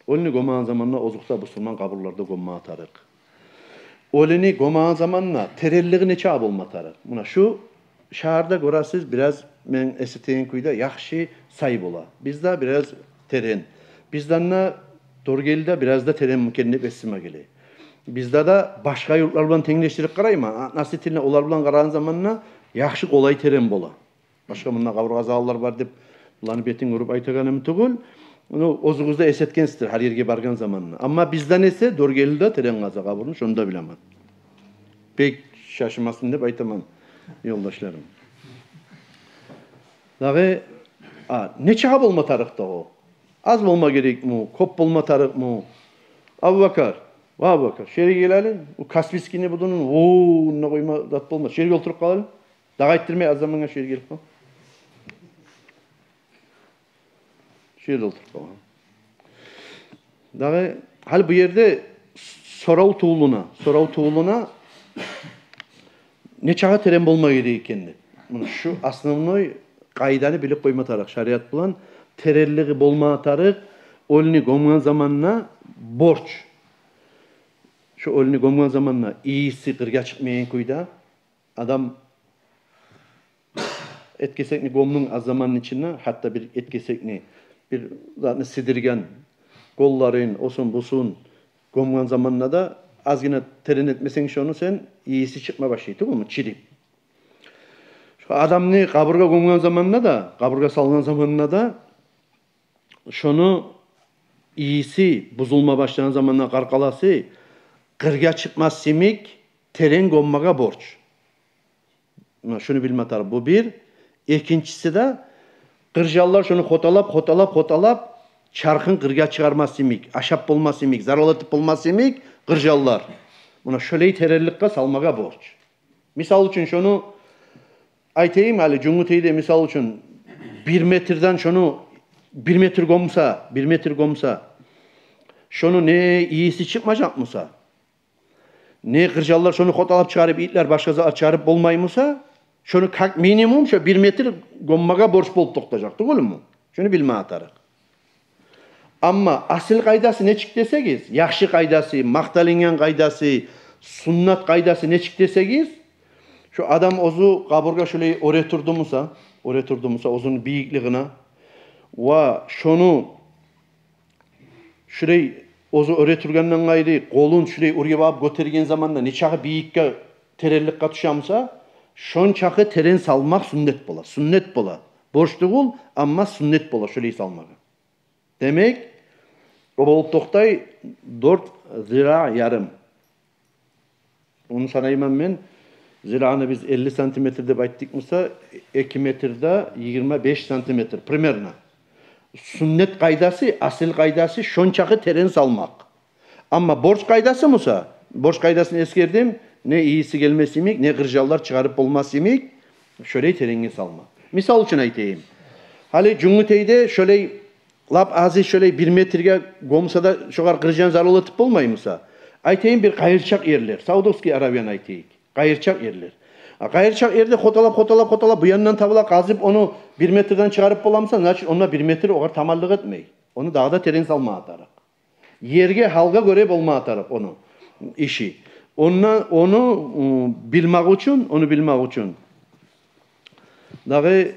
Оьлюню гёмеген заманда озокъда бусурман къабурларда гёммеге тарыкъ. Оьлюню гёмеген заманда теренлиги нечакъы болма тарыкъ? Муна шу шагьарда гёресиз, бираз мен эситеген кюйде яхшы сай бола. Бизде бираз терен. Бизден де Доргелиде бираз да терен микен деп эсиме геле. Бизде де башгъа юртлар булан тенглешдирип къарайман. Относительно олар булан къарагъан заманда яхшы къолай терен бола. Башгъа мунда къабургъа къазагъанлар бар деп, буланы бетин уруп айтагъаным тюгюл. Ону оьзюгюз де эс этгенсиздир гьар ерге баргъан заманда. Амма бизден эсе Доргелиде терен къаза къабурну, шону да билемен. Бек шашмасын деп айтаман, ёлдашларым. Дагъы, а, нечакъы болма тарыкъ да о? Аз болма герекми, кёп болма тарыкъмы? Абубакар, ва Абубакар, шу ерге гел гьали. О Каспийскийни будунун, о, онда къойма зат болмас. Шу ерге олтуруп къал гьали. Дагъы айтдырмай, аз замангъа шу ерге гелип къал. Шу ерде олтуруп къал. Дагъы гьали бу ерде сорав тувулуна, сорав тувулуна, нечакъы терен болма герек экен деп. Муна шу основной къайданы билип къойма тарыкъ шариат булан. Теренлиги болма тарыкъ, оьлюню гёмген заманда борч. Шу оьлюню гёмген заманда ийиси къыргъа чыкъмайгъан кюйде, адам эт кесекни гёмдюнг аз заманны ичинде, гьатта бир эт кесекни, бир затны сидирген, къолларын, осун-бусун гёмген заманда да азгъына терен этмесенг шону сен, ийиси чыкъма башлай тюгюлмю, чирип. Шу адамны къабургъа гёмген заманда да, къабургъа салгъан заманда да шону ийиси бузулма башлагъан заманда къаркъарасы къыргъа чыкъмас йимик терен гёммеге борч. Муна шуну билме тарыкъ. Бу бир. Экинчиси де, къыржанлар шону хоталап, хоталап, хоталап, чархын къыргъа чыгъармас йимик, ашап болмас йимик, зарал этип болмас йимик къыржанлар. Муна шолай теренликге салмагъа борч. Мисал учун, шону айтайым гьали, Жюнгютейде, мисал учун, бир метрден шону, бир метр гёмсе, бир метр гёмсе, шону не ийиси чыкъмажакъмы буса, не къыржанлар шону хоталап чыгъарып, итлер, башгъа затлар чыгъарып болмаймы буса, шону как минимум шо бир метр гёммеге борч болуп токътажакъ тюгюлмю? Шуну билме тарыкъ. Амма асил къайдасы нечик десегиз, яхшы къайдасы, макъталынгъан къайдасы, суннат къайдасы нечик десегиз, шо адам оьзю къабургъа шолай оьре турду буса, оьре турду буса оьзюню бийиклигине, ва шону шулай оьзю оьре тургъандан къайры, къолун шулай оьрге багъып гётерген заманда нечакъы бийикге, теренликге тюше буса, шончакъы терен салмакъ суннат бола. Суннат бола. Борч тюгюл, амма суннат бола шулай салмагъа. Демек, о болуп токътай дёрт зира ярым. Ону санайман мен, зираны биз элли сантиметр деп айтдыкъ буса, эки метр де йигирма беш сантиметр, примерно. Суннат къайдасы, асил къайдасы шончакъы терен салмакъ. Амма борч къайдасы буса, борч къайдасын эсгердим, не ийиси гелмес йимик, не къыржанлар чыгъарып болмас йимик, шолай теренге салмакъ. Мисал учун айтайым. Гьали Жюнгютейде шолай лап азы шолай бир метрге гёмсе де, шогъар къыржан зарал этип болмаймы буса, айтайым, бир къайырчакъ ерлер, Саудовский Аравияны айтайыкъ, къайырчакъ ерлер. А къайырчакъ ерде хоталап, хоталап, хоталап, бу яндан табула къазып, ону бир метрден чыгъарып боламы буса, значит, онда бир метр огъар таманлыкъ этмей. Ону дагъы да терен салмагъа тарыкъ. Ерге, гьалгъа гёре болмагъа тарыкъ ону иши. Онда, ону, ы, билмек учун, ону билмек учун. Дагъы,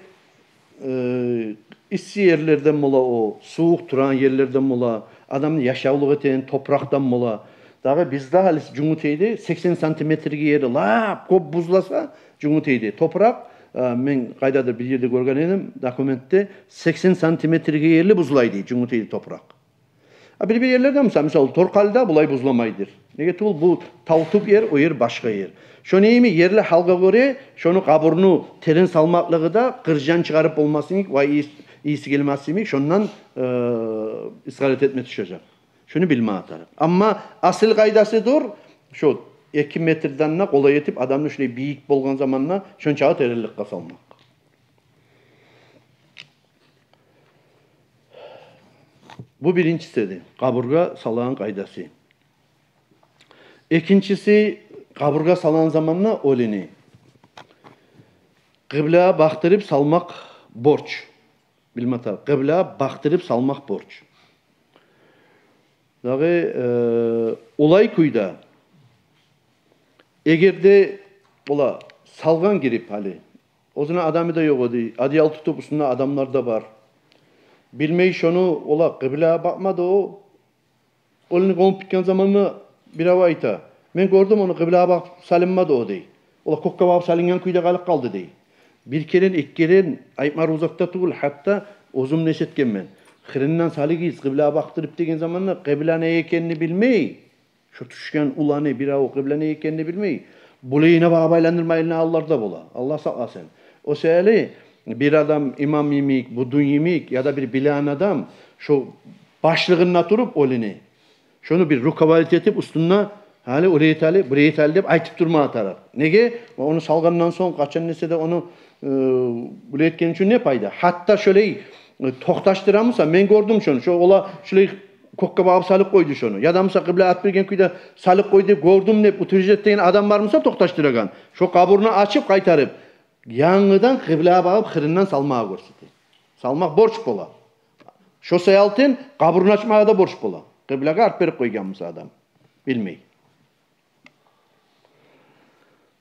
э, исси ерлерден бола о, сувукъ турагъан ерлерден бола, адамны яшавлукъ этеген топуракъдан бола. Дагъы бизде гьали Жюнгютейде сексен сантиметрге ерли лап кёп бузуласа, Жюнгютейде топуракъ, э, мен къайдадыр бир ерде гёрген эдим документде, сексен сантиметрге ерли бузулай дей Жюнгютейде топуракъ. А бир-бир ерлерде, мисал, мисал, Торкъалида булай бузуламайдыр. Неге тюгюл, бу тав тюп ер, о ер башгъа ер. Шону йимик, ерли гьалгъа гёре, шону къабурну терен салмакълыгъы да, къыржан чыгъарып болмас йимик, ва ийис-, ийиси гелмес йимик, шондан, э, исгарат этме тюшежек. Шону билме тарыкъ. Амма асил къайдасы дюр, шо эки метрден де къолай этип, адамны шулай бийик болгъан заманда шончакъы теренликге салмакъ. Бу биринчиси эди, къабургъа салагъан къайдасы. Экинчиси, къабургъа салагъан заманда оьлюню къыблагъа бакъдырып салмакъ борч. Билме тарыкъ, къыблагъа бакъдырып салмакъ борч. Дагъы, э, олай кюйде, эгер де ола салгъан гирип гьали, оьзюню адамы да ёкъ эди, одеял тутуп, уьстюнде адамлар да бар. Билмей шону, ола къыблагъа бакъмады о. Оьлюню гёмюп битген заманда бирев айта: «Мен гёрдюм, ону къыблагъа бакъып салынмады о», — дей. «Ола кёкге бакъып салынгъан кюйде къалып къалды», — дей. Бир керен, эки керен айтма рузакъ да тюгюл, гьатта оьзюм де эшитгенмен. Хырындан салыгъыз къыблагъа бакъдырып деген заманда, къыбла не экенни билмей, шо тюшген уланы бирев къыбла не экенни билмей, булайына багъып айландырма илине алар да бола. Аллагь сакъласын. О саялы бир адам, имам йимик, будун йимик, яда бир билеген адам, шо башлыгъында туруп оьлюню, шону бир руководить этип, уьстюнде: «Гьали олай эт гьали, булай эт гьали», — деп айтып турма тарыкъ. Неге? Ону салгъандан сонг, къачан эсе де ону, э, булай этген учун не пайда? Гьатта шолай, э, токъташдыра буса, «Мен гёрдюм шону, шо ола шолай кёкге бакъып салып къойду шону, яда буса къыблагъа ат берген кюйде салып къойду, гёрдюм», — деп утверждать этеген адам бар буса, токъташдырагъан, шо къабурну ачып къайтарып, янгыдан къыблагъа бакъып хырындан салмагъа гёрсете. Салмакъ борч бола. Шо саялтын къабурну ачмагъа да борч бола, къыблагъа арт берип къойгъан буса адам билмей.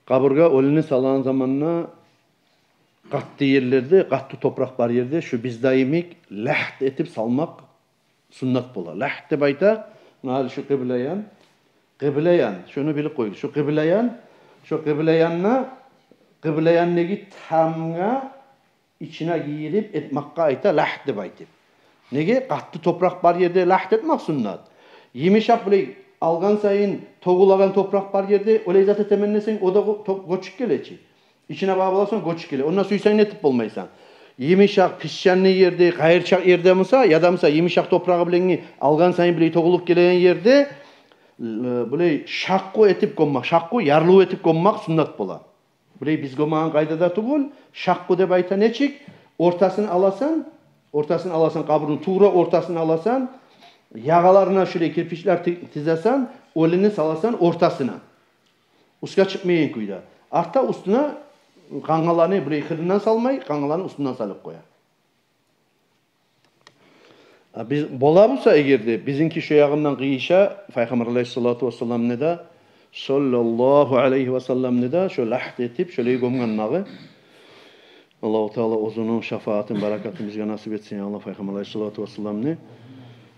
Къабургъа оьлюню салагъан заманда къатты ерлерде, къатты топуракъ бар ерде, шу бизде йимик, лагьт этип салмакъ суннат бола. Лагьт деп айта, муна гьали шу къыбла ян, къыбла ян, шону билип къоюгъуз. Шу къыбла ян, шу къыбла янны, къыбла янны тамгъа ичине гирип этмакъгъа айта лагьт деп айтып. Неге? Къатты топуракъ бар ерде лагьт этмакъ суннат. Йымышакъ, булай алгъан сайын тёгюлеген топуракъ бар ерде олай зат этемен десенг, о да гё-, тёп-, гёчюп геле чи. Ичине багъып аласан, гёчюп геле. Онда сюйсенг нетип болмайсан. Йымышакъ, песчаный ерде, къайырчакъ ерде буса, яда буса йымышакъ топурагъы булангъы алгъан сайын булай тёгюлюп гелеген ерде, э, булай шакъкъу этип гёммакъ, шакъкъу, ярлыв этип гёммакъ суннат бола. Булай биз гёмеген къайдада тюгюл, шакъкъу деп айта. Нечик? Ортасын аласан, ортасын аласан, къабурну тувра ортасын аласан, ягъаларына шулай кирпичлер ти-, тизесен, оьлюню саласан ортасына. Уьстге чыкъмайгъан кюйде. Артда уьстюне къангъаланы булай хырындан салмай, къангъаланы уьстюнден салып къоя. А биз, бола буса эгер де, бизинки шо ягъындан къыйыша, Пайхаммар алайгьиссалату вассаламны да, саллаллагьу алайгьи вассаламны да, шо лагьт этип, шолай гёмгендеги. Аллагьу Таала оьзюню шафаатын, баракатын бизге насип этсин, я Аллагь, Пайхаммар алайгьиссалату вассаламны.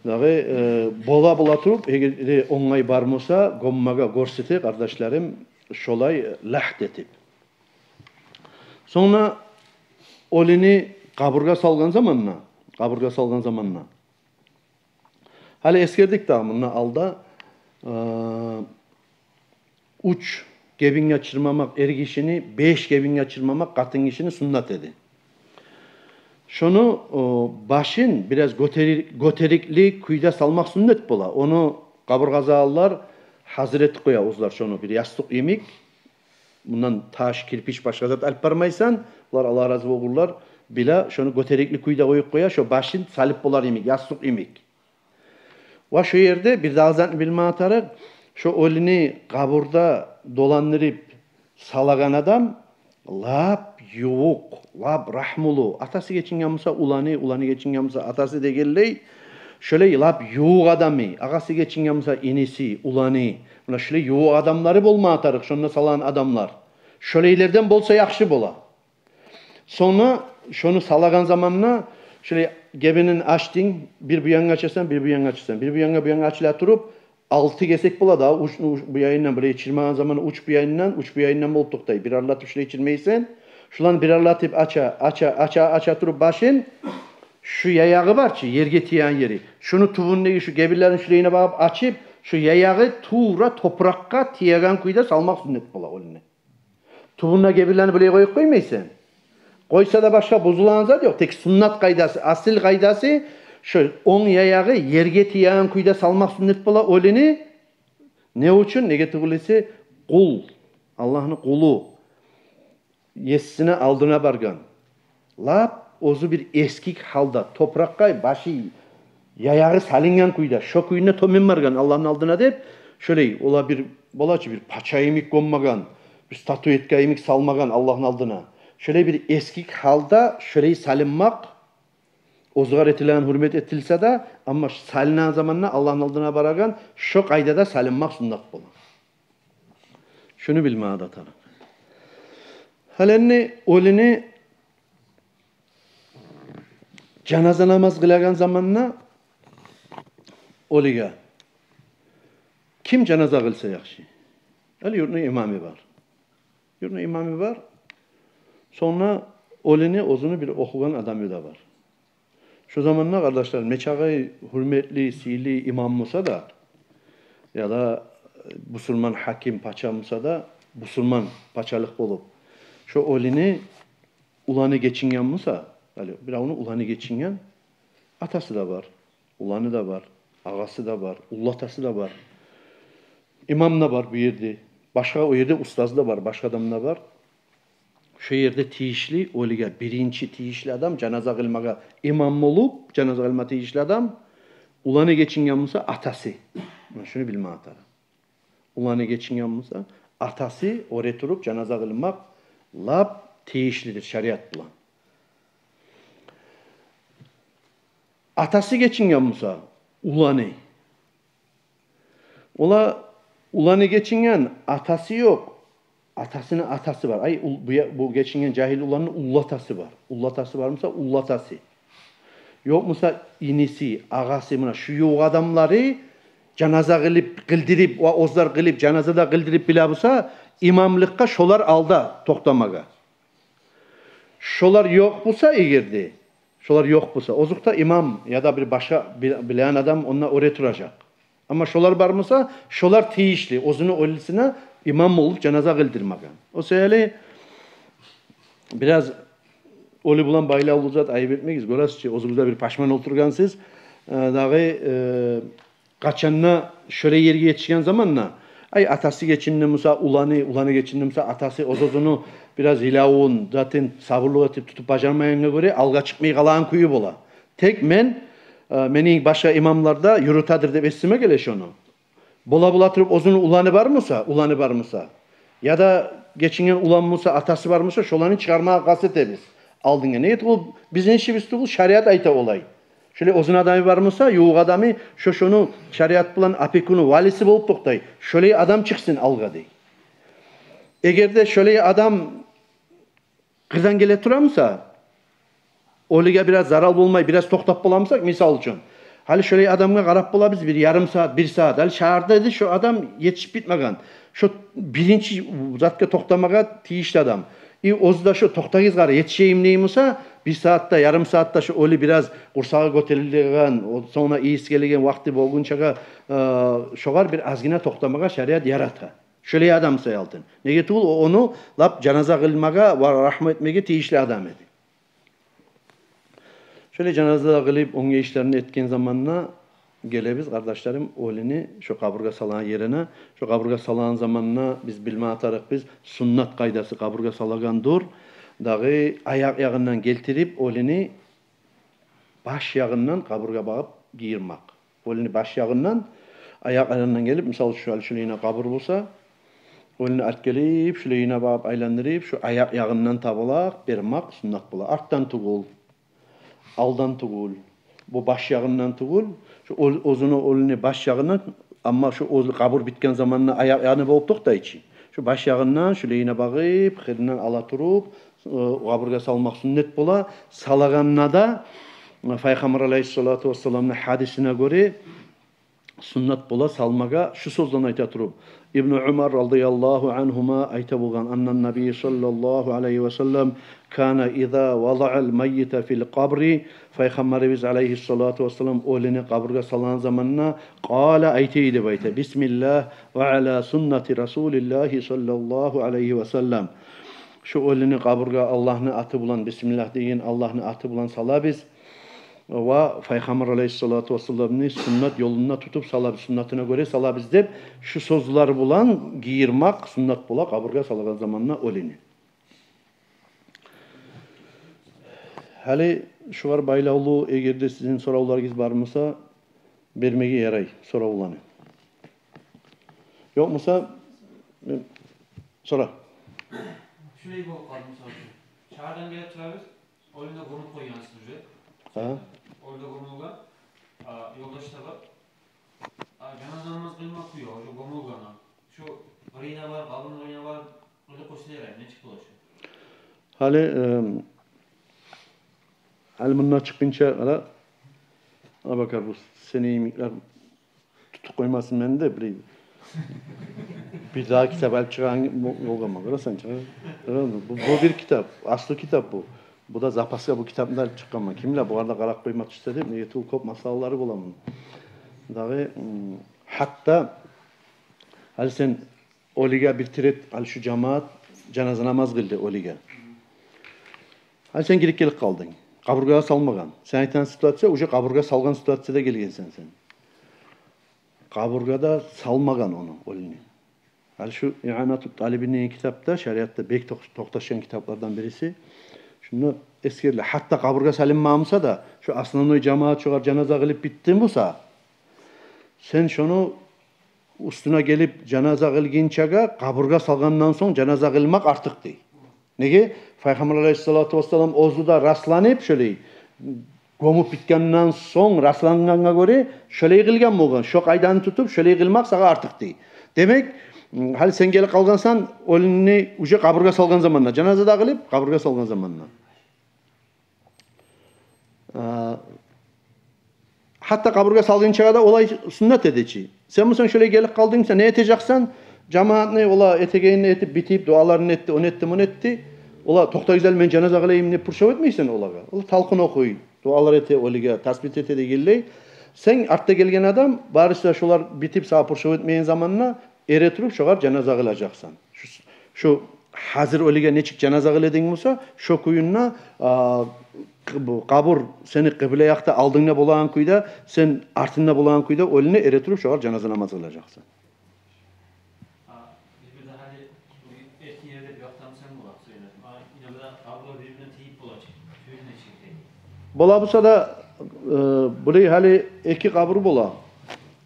Дагъы, э, бола, бола туруп, эгер де онгай бар буса, гёммеге гёрсете, къардашларым, шолай лагьт этип. Сонг да оьлюню къабургъа салгъан заманда, къабургъа салгъан заманда. Гьали эсгердик дагъы мунда алда, э, уьч гебинге чырмамакъ эргишини, беш гебинге чырмамакъ къатынгишини суннат эди. Шону, о, башын бираз гётери-, гётерикли кюйде салмакъ суннат бола. Ону къабургъазалар гьазир этип къоя оьзлер шону, бир ястукъ йимик. Мундан таш, кирпич, башгъа зат алып бармайсан. Булар, Аллагь рази болгъурлар, биле, шону гётерикли кюйде къоюп къоя, шо башын салып болар йимик, ястукъ йимик. Ва шо ерде бир дагъы затны билме тарыкъ, шо оьлюню къабурда доландырып салагъан адам лап ювукъ, лап рагьмулу, атасы гечинген буса уланы, уланы гечинген буса атасы дегенлей, шолай лап ювукъ адамы, агъасы гечинген буса иниси, уланы, муна шолай ювукъ адамлары болма тарыкъ шонда салагъан адамлар. Шолайлардан болса яхшы бола. Сонг да шону салагъан заманда шолай гебинин ачдынг, бир бу янгъа ачасан, бир бу янгъа ачасан, бир бу янгъа, бу янгъа ачыла туруп, алты гесек бола да, уч, уч бу янындан, булай чырмагъан заманда уч бу янындан, уч бу янындан болуп токътай. Бир аралатып шолай чырмайсан, шоланы бир аралатып ача, ача, ача, ача туруп башын, Шу яягъы бар чы, ерге тиеген ери. Шуну тюбюндеги шу гебинлерин шулайына багъып ачып, шу яягъы тувра топуракъгъа тиеген кюйде салмакъ сюннет бола оьлюню. Тюбюнде гебинлени булай къоюп къоймайсан. Къойса да башгъа бузулагъан зат ёкъ. Тек сюннет къайдасы, асил къайдасы, шу онг яягъы ерге тиеген кюйде салмакъ сюннет бола оьлюню. Не учун? Неге тюгюл эсе, къул, Аллагьны къулу, есисини алдына баргъан. Лап оьзю бир эсгик гьалда, топуракъгъа башы, яягъы салынгъан кюйде, шо кюйде тёбен баргъан Аллагьны алдына деп, шолай, ола бир, бола чы, бир пача йимик гёммеген, бир статуэтка йимик салмагъан Аллагьны алдына. Шолай бир эсгик гьалда, шолай салынмакъ, оьзюгер этилеген гьюрмет этилсе де, амма салынагъан заманда Аллагьны алдына барагъан, шо къайдада салынмакъ сюннет бола. Шуну билме де тарыкъ. Гьали энни оьлюню жаназа намаз къылагъан заманда оьлюге ким жаназа къылса яхшы? Гьали юртну имамы бар. Юртну имамы бар. Сонг да оьлюню оьзюню бир охугъан адамы да бар. Шо заманда, къардашлар, нечакъы гьюрметли, сыйлы имам буса да, яда бусурман гьаким, пача буса да, бусурман пачалыкъ болуп, шо оьлюню уланы гечинген буса, гьали биревню уланы гечинген, атасы да бар, уланы да бар, агъасы да бар, уллатасы да бар, имам да бар бу ерде, башгъа о ерде устазы да бар, башгъа адам да бар. Шо ерде тийишли, оьлюге биринчи тийишли адам, жаназа къылмагъа имам болуп, жаназа къылма тийишли адам, уланы гечинген буса, атасы. Муна шуну билме тарыкъ. Уланы гечинген буса, атасы оьре туруп жаназа къылмакъ лап тийишлидир шариат булан. Атасы гечинген буса, уланы. Ола, уланы гечинген, атасы ёкъ. Атасыны атасы бар. Ай, ул-, бу я-, бу гечинген жагьил уланны уллатасы бар. Уллатасы бар буса, уллатасы. Ёкъ буса, иниси, агъасы, муна шу ювукъ адамлары жаназа къылып, къылдырып, ва оьзлер къылып, жаназа да къылдырып биле буса, имамлыкъгъа шолар алда токътамагъа. Шолар ёкъ буса эгер де, шолар ёкъ буса, озокъда, имам яда бир башгъа бил-, билеген адам онда оьре туражакъ. Амма шолар бар буса, шолар тийишли оьзюню оьлюсюне имам болуп жаназа къылдырмагъа. О себепли бираз оьлю булан байлавлу зат, айып этмегиз, гёресиз чи, оьзюгюз де бир пашман олтургъансыз. Э, дагъы, э, къачан да шолай ерге етишген заманда, ай, атасы гечинди буса, уланы, уланы гечинди буса, атасы, оьз-оьзюню бираз йылавун, затын сабурлукъ этип тутуп бажармайгъангъа гёре, алгъа чыкъмай къалагъан кюю бола. Тек мен, э, мени башгъа имамлар да юрютедир деп эсиме геле шону. Бола-бола туруп, оьзюню уланы бар буса, уланы бар буса, яда гечинген улан буса, атасы бар буса, шоланы чыгъармагъа къаст этебиз алдынгъа. Неге тюгюл, бизин ишибиз тюгюл, шариат айта олай. Шолай оьзюню адамы бар буса, ювукъ адамы, шо-, шону шариат булан опекуну, валиси болуп токътай, шолай адам чыкъсын алгъа дей. Эгер де шолай адам къырдан геле тура буса, оьлюге бираз зарал болмай, бираз токътап бола бусакъ, мисал учун, гьали шолай адамгъа къарап болабыз бир ярым сагьат, бир сагьат. Гьали шагьарда эди шо адам, етишип битмеген. Шо биринчи затгъа токътамагъа тийишли адам. И оьзю де шо, токътагъыз къара, етишейим дей буса, бир сагьатда, ярым сагьатда шо оьлю бираз къурсагъы гётерилеген, о, сонг ийис гелеген вакъти болгъунчагъа, э, шогъар бир азгъына токътамагъа шариат ярата. Шолай адам саялтын. Неге тюгюл, о-, ону лап жаназа къылмагъа ва рагьму этмеге тийишли адам эди. Шолай жаназа къылып, оьнге ишлерин этген заманда гелебиз, къардашларым, оьлюню шо къабургъа салагъан ерине. Шо къабургъа салагъан заманда биз билме тарыкъбыз, суннат къайдасы къабургъа салагъан дюр. Дагъы аякъ ягъындан гелтирип, оьлюню баш ягъындан къабургъа багъып гийирмек. Оьлюню баш ягъындан, аякъ ягъындан гелип, мисал учун, шолайына къабур буса, оьлюню алып гелип, шолайына багъып айландырып, шо аякъ ягъындан табалакъ бермек суннат бола. Артдан тюгюл, алдан тюгюл, бу баш ягъындан тюгюл, шо оьз-, оьзюню оьлюню баш ягъындан, амма шо оьзю къабур битген заманда аякъ ягъыны болуп токътай чы. Шо баш ягъындан шолайына багъып, къырындан ала туруп, э, къабургъа салмакъ суннат бола. Салагъанда да, э, Пайхаммар алайгьиссалату вассаламны гьадисине гёре, суннат бола салмагъа, шу сёзлени айта туруп. Ибну Умар радияллагьу ангьума айта болгъан: «Аннан набий саллаллагьу алайгьи ва саллам кана иза вадаал маййита фил къабри», Пайхаммарыбыз алайгьиссалату вассалам оьлюню къабургъа салгъан заманда, къала, айта эди деп айта: «Бисмиллагь ва ала суннати расулиллагьи саллаллагьу алайгьи ва саллам». Шу оьлюню къабургъа Аллагьны аты булан, бисмиллагь деген Аллагьны аты булан салабыз. Ва Пайхаммар алайгьиссалату вассаламны суннат ёлунда тутуп салабыз, суннатына гёре салабыз деп, шу сёзлер булан гийирмек суннат бола къабургъа салгъан заманда оьлюню. Гьали шугъар байлавлу, эгер де сизин соравларыгъыз бар буса, бермеге ярай соравланы. Ёкъ буса, мен сора. Шулай болуп къалды, мисал учун. Шагьардан гелип турабыз, оьлюню де гёмюп къойгъансыз уже. Гьа. Оьлю де гёмюлген, а, ёлдаш да бар. А, жаназа намаз къылмакъ ёкъ, уже гёмюлген о. Шу къырыйына барып, къабурну къырыйына барып, къылып къойса яраймы, нечик бола шу? Гьали, эм, гьали мундан чыкъгъынча къара, Абакар, бу сени йимиклер тутуп къоймасын мени де, бир, бир дагъы китап алып чыгъагъан бо-, болгъанман. Къарасанг чы, къара, бу, бу бир китап, аслу китап бу. Бу да запасгъа бу китапны да алып чыкъгъанман. Ким биле, бугъар да къарап къойма тюшсе деп, неге тюгюл кёп масъалалары бола муну. Дагъы, м, гьатта, гьали сен оьлюге бир тирет, гьали шу жамаат жаназа намаз къылды оьлюге. Гьали сен гирип гелип къалдынг. Къабургъа салмагъан. Сен айтагъан ситуация, уже къабургъа салгъан ситуацияда гелгенсен сен. Къабургъа да салмагъан ону, оьлюню. Гьали шу Ианатут Талибин деген китапда, шариатда бек токъ-, токъташгъан китаплардан бириси. Шунда эсгериле, гьатта къабургъа салынмагъан буса да, шу основной жамаат шогъар жаназа къылып битди буса, сен шону уьстюне гелип жаназа къылгъынчагъа къабургъа салгъандан сонг жаназа къылмакъ артыкъ дей. Неге? Пайхаммар алайгьиссалату вассалам оьзю де расланып, шолай гёмюп битгенден сонг раслангъангъа гёре, шолай къылгъан болгъан. Шо къайданы тутуп, шолай къылмакъ сагъа артыкъ дей. Демек, гьали сен гелип къалгъансан, оьлюню уже къабургъа салгъан заманда, жаназа да къылып, къабургъа салгъан заманда. А, гьатта къабургъа салгъынчагъа да олай суннат эди чи. Сен бусанг шолай гелип къалдынг, сен не этежексен? Жамаатны, олар этегенин этип битип, дуаларын этди, ону этди, муну этди. Олар, токъта, гюзел, мен жаназа къылайым деп пуршав этмейсен олагъа. Олар талкъын охуй, дуалар эте оьлюге, тасбит эте дегенлей. Сен, артда гелген адам, барысы да шолар битип, сагъа пуршав этмеген заманда, эретуруп шогъар жаназа къылажакъсан. Шу, шу гьазир оьлюге нечик жаназа къыла эдинг буса, шо кюйде, а, къы-, бу къабур сени къыбла якъда, алдынгда болагъан кюйде, сен артынгда болагъан кюйде оьлюню эретуруп шогъар жаназа намаз къылажакъсан. А, бир-бирде гьали бу эркин ерде бу якъдан сен бола, сёйле. А, инабда къабурлар бир-бирине тийип бола чы. Сёйле нечик дей. Бола буса да, э, булай гьали эки къабур бола.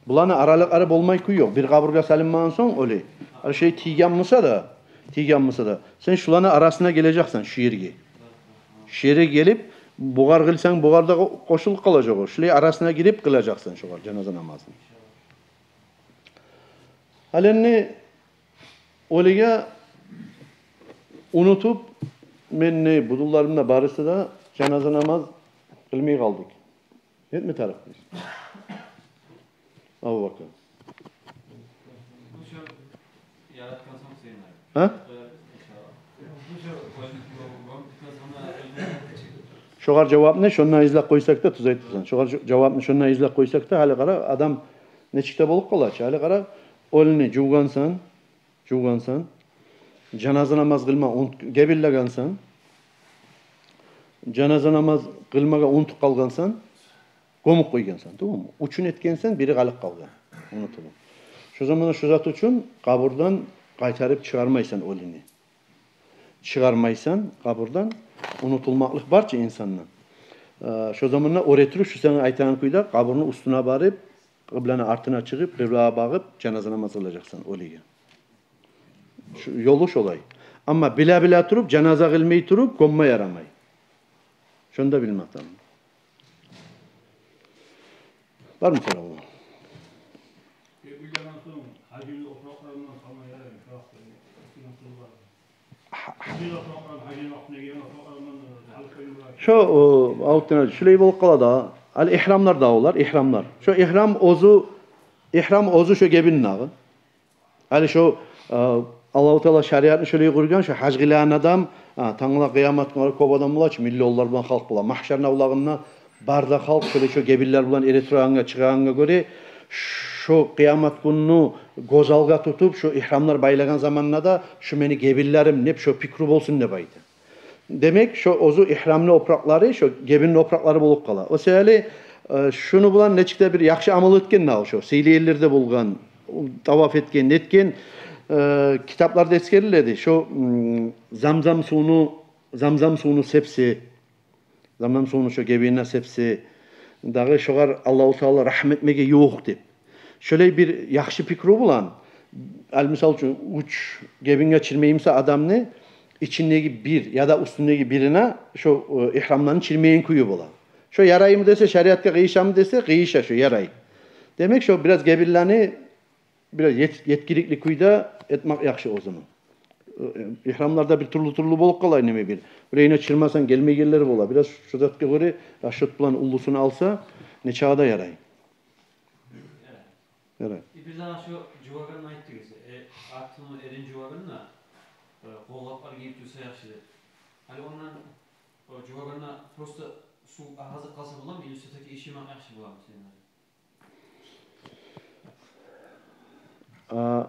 Буланы аралыкълары болмай кюй ёкъ. Бир къабургъа салынмагъан сонг оьлю. Гьали шей тийген буса да, тийген буса да, сен шуланы арасына гележексен, шу ерге. Шу ерге гелип, бугъар къылсанг, бугъар да къо-, къошулуп къалажакъ о. Шулай арасына гирип къылажакъсан шогъар жаназа намазны. Гьали энни оьлюге унутуп, мен не, будунларым да, барысы да жаназа намаз къылмай къалдыкъ. Этме тарыкъ биз. Абубакар. Бу шо яратгъан сонг сени. Гьа? Иншаллагь. Бу шо, бу, бу, бу, бу, шогъар жавапны шондан излеп къойсакъ да, тюз айтыпсан. Шогъар жа-, жавапны шондан излеп къойсакъ да, гьали къара, адам нечик де болуп къала чы. Гьали къара, оьлюню жувгъансан, жувгъансан, жаназа намаз къылма унут-, гебинлегенсен, жаназа намаз къылмагъа унутуп къалгъансан, гёмюп къойгъансан, тамам. Учун этгенсен, бири къалып къалгъан, унутулуп. Шо заманда шо зат учун къабурдан къайтарып чыгъармайсан оьлюню. Чыгъармайсан къабурдан, унутулмакълыкъ бар чы инсанда. Э, шо заманда эретуруп, шу сен айтагъан кюйде къабурну уьстюне барып, къыбланы артына чыгъып, къыблагъа багъып, жаназа намаз къылажакъсан оьлюге. Шу ёлу шолай. Амма биле-биле туруп, жаназа къылмай туруп, гёмме ярамай. Шону да билмек тарыкъ. Бармы сорав? Э, билдирген сонг, гьажини опуракъларындан салма яраймы? Шо вакътиде гьажини опуракъларын, гьажини вакътине гелген опуракъларындан алып къойма. Шо, о, авутдан шулай болуп къала да. Ал ихрамлар да олар, ихрамлар. Шо ихрам оьзю Ихрам оьзю шо гебин дагъы. Гьали шо, э, Аллагьу Таала шариатны шолай къургъан, шо гьаж къылагъан адам, э, тангала къыямат гюню кёп адам бола чы, миллионлар булан халкъ бола. Магьшарны авлагъында бар да халкъ шолай шо гебинлер булан эретурагъангъа, чыгъагъангъа гёре, шо къыямат гюнню гёз алгъа тутуп, шо ихрамлар байлагъан заманда да, шо мени гебинлерим деп, шо пикру болсун деп айта. Демек, шо оьзю ихрамны опуракълары, шо гебинни опуракълары болуп къала. О себепли, э, шуну булан нечик де бир яхшы амал этген дагъы шо, сыйлы ерлерде болгъан, таваф этген, нетген, э, китапларда эсгериледи. Шо, м, замзам сувну, замзам сувну сепсе, замзам сувну шо гебине сепсе, дагъы шогъар Аллагьу Таала рагьму этмеге ювукъ деп. Шолай бир яхшы пикру булан, ал мисал учун, уьч гебинге чирмеймиса адамны, ичиндеги бир яда уьстюндеги бирине шо, э, ихрамланы чирмейген кюю бола. Шо яраймы десе, шариатгъа къыйышамы десе, къыйыша, шо ярай. Демек, шо бираз гебинлени бираз ет-, етгиликли кюйде этмек яхшы оьзюню. Э, ихрамларда бир тюрлю-тюрлю болуп къала, неме бир. Биревюне чирмасанг гелмейгенлер бола. Бираз шо затгъа гёре расчёт булан уллусуну алса, нечакъы да ярай. Ярай. Э, бир дагъы шо жувагъанны айтдыгъыз. Э, къатынны, эрин жувагъанны, э, къолгъаплар гийип турса яхшы деп. Гьали ондан, о, жувагъанда просто сув агъызып къалса боламы, или всё-таки ишемек яхшы боламы сени? А,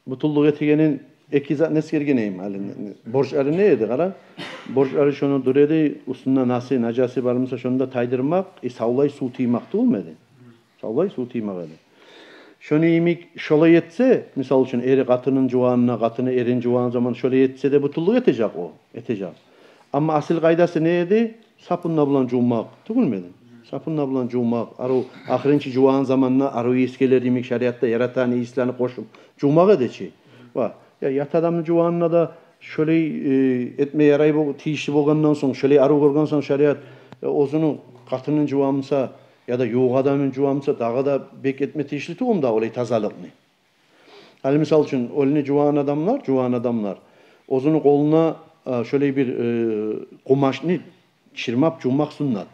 бутуллукъ этегенин эки затны эсгерген эдим гьали. Борчлары не эди, къара? Борчлары шону дюр эди, уьстюнде насы, нажасы бармыса, шону да тайдырмакъ, э, савлай сув тиймек тюгюлмю эди? Савлай сув тиймек эди. Шону йимик шолай этсе, мисал учун, эри къатынын жувагъанына, къатыны эрин жувагъан заман шолай этсе де, бутуллукъ этежек о, этежек. Амма асил къайдасы не эди? Сапунна булан жувмакъ тюгюлмю эди? Сапунна булан жувмакъ, арив, ахырынчы жувагъан заманда арив ийис гелер йимик, шариатда яратагъан ийислени къошуп жувмакъ эди чи. Ва, я, ят адамны жувагъанына да шолай, э, этме ярай бол-, тийишли болгъандан сонг, шолай арив гёрген сонг шариат, э, оьзюню къатынын жувамыса, яда ювукъ адамын жувамыса, дагъы да бек этме тийишли тюгюлмю дагъы олай тазалыкъны? Гьали, мисал учун, оьлюню жувагъан адамлар, жувагъан адамлар, оьзюню къолуна, э, шолай бир, э, къумачны чырмап жувмакъ суннат.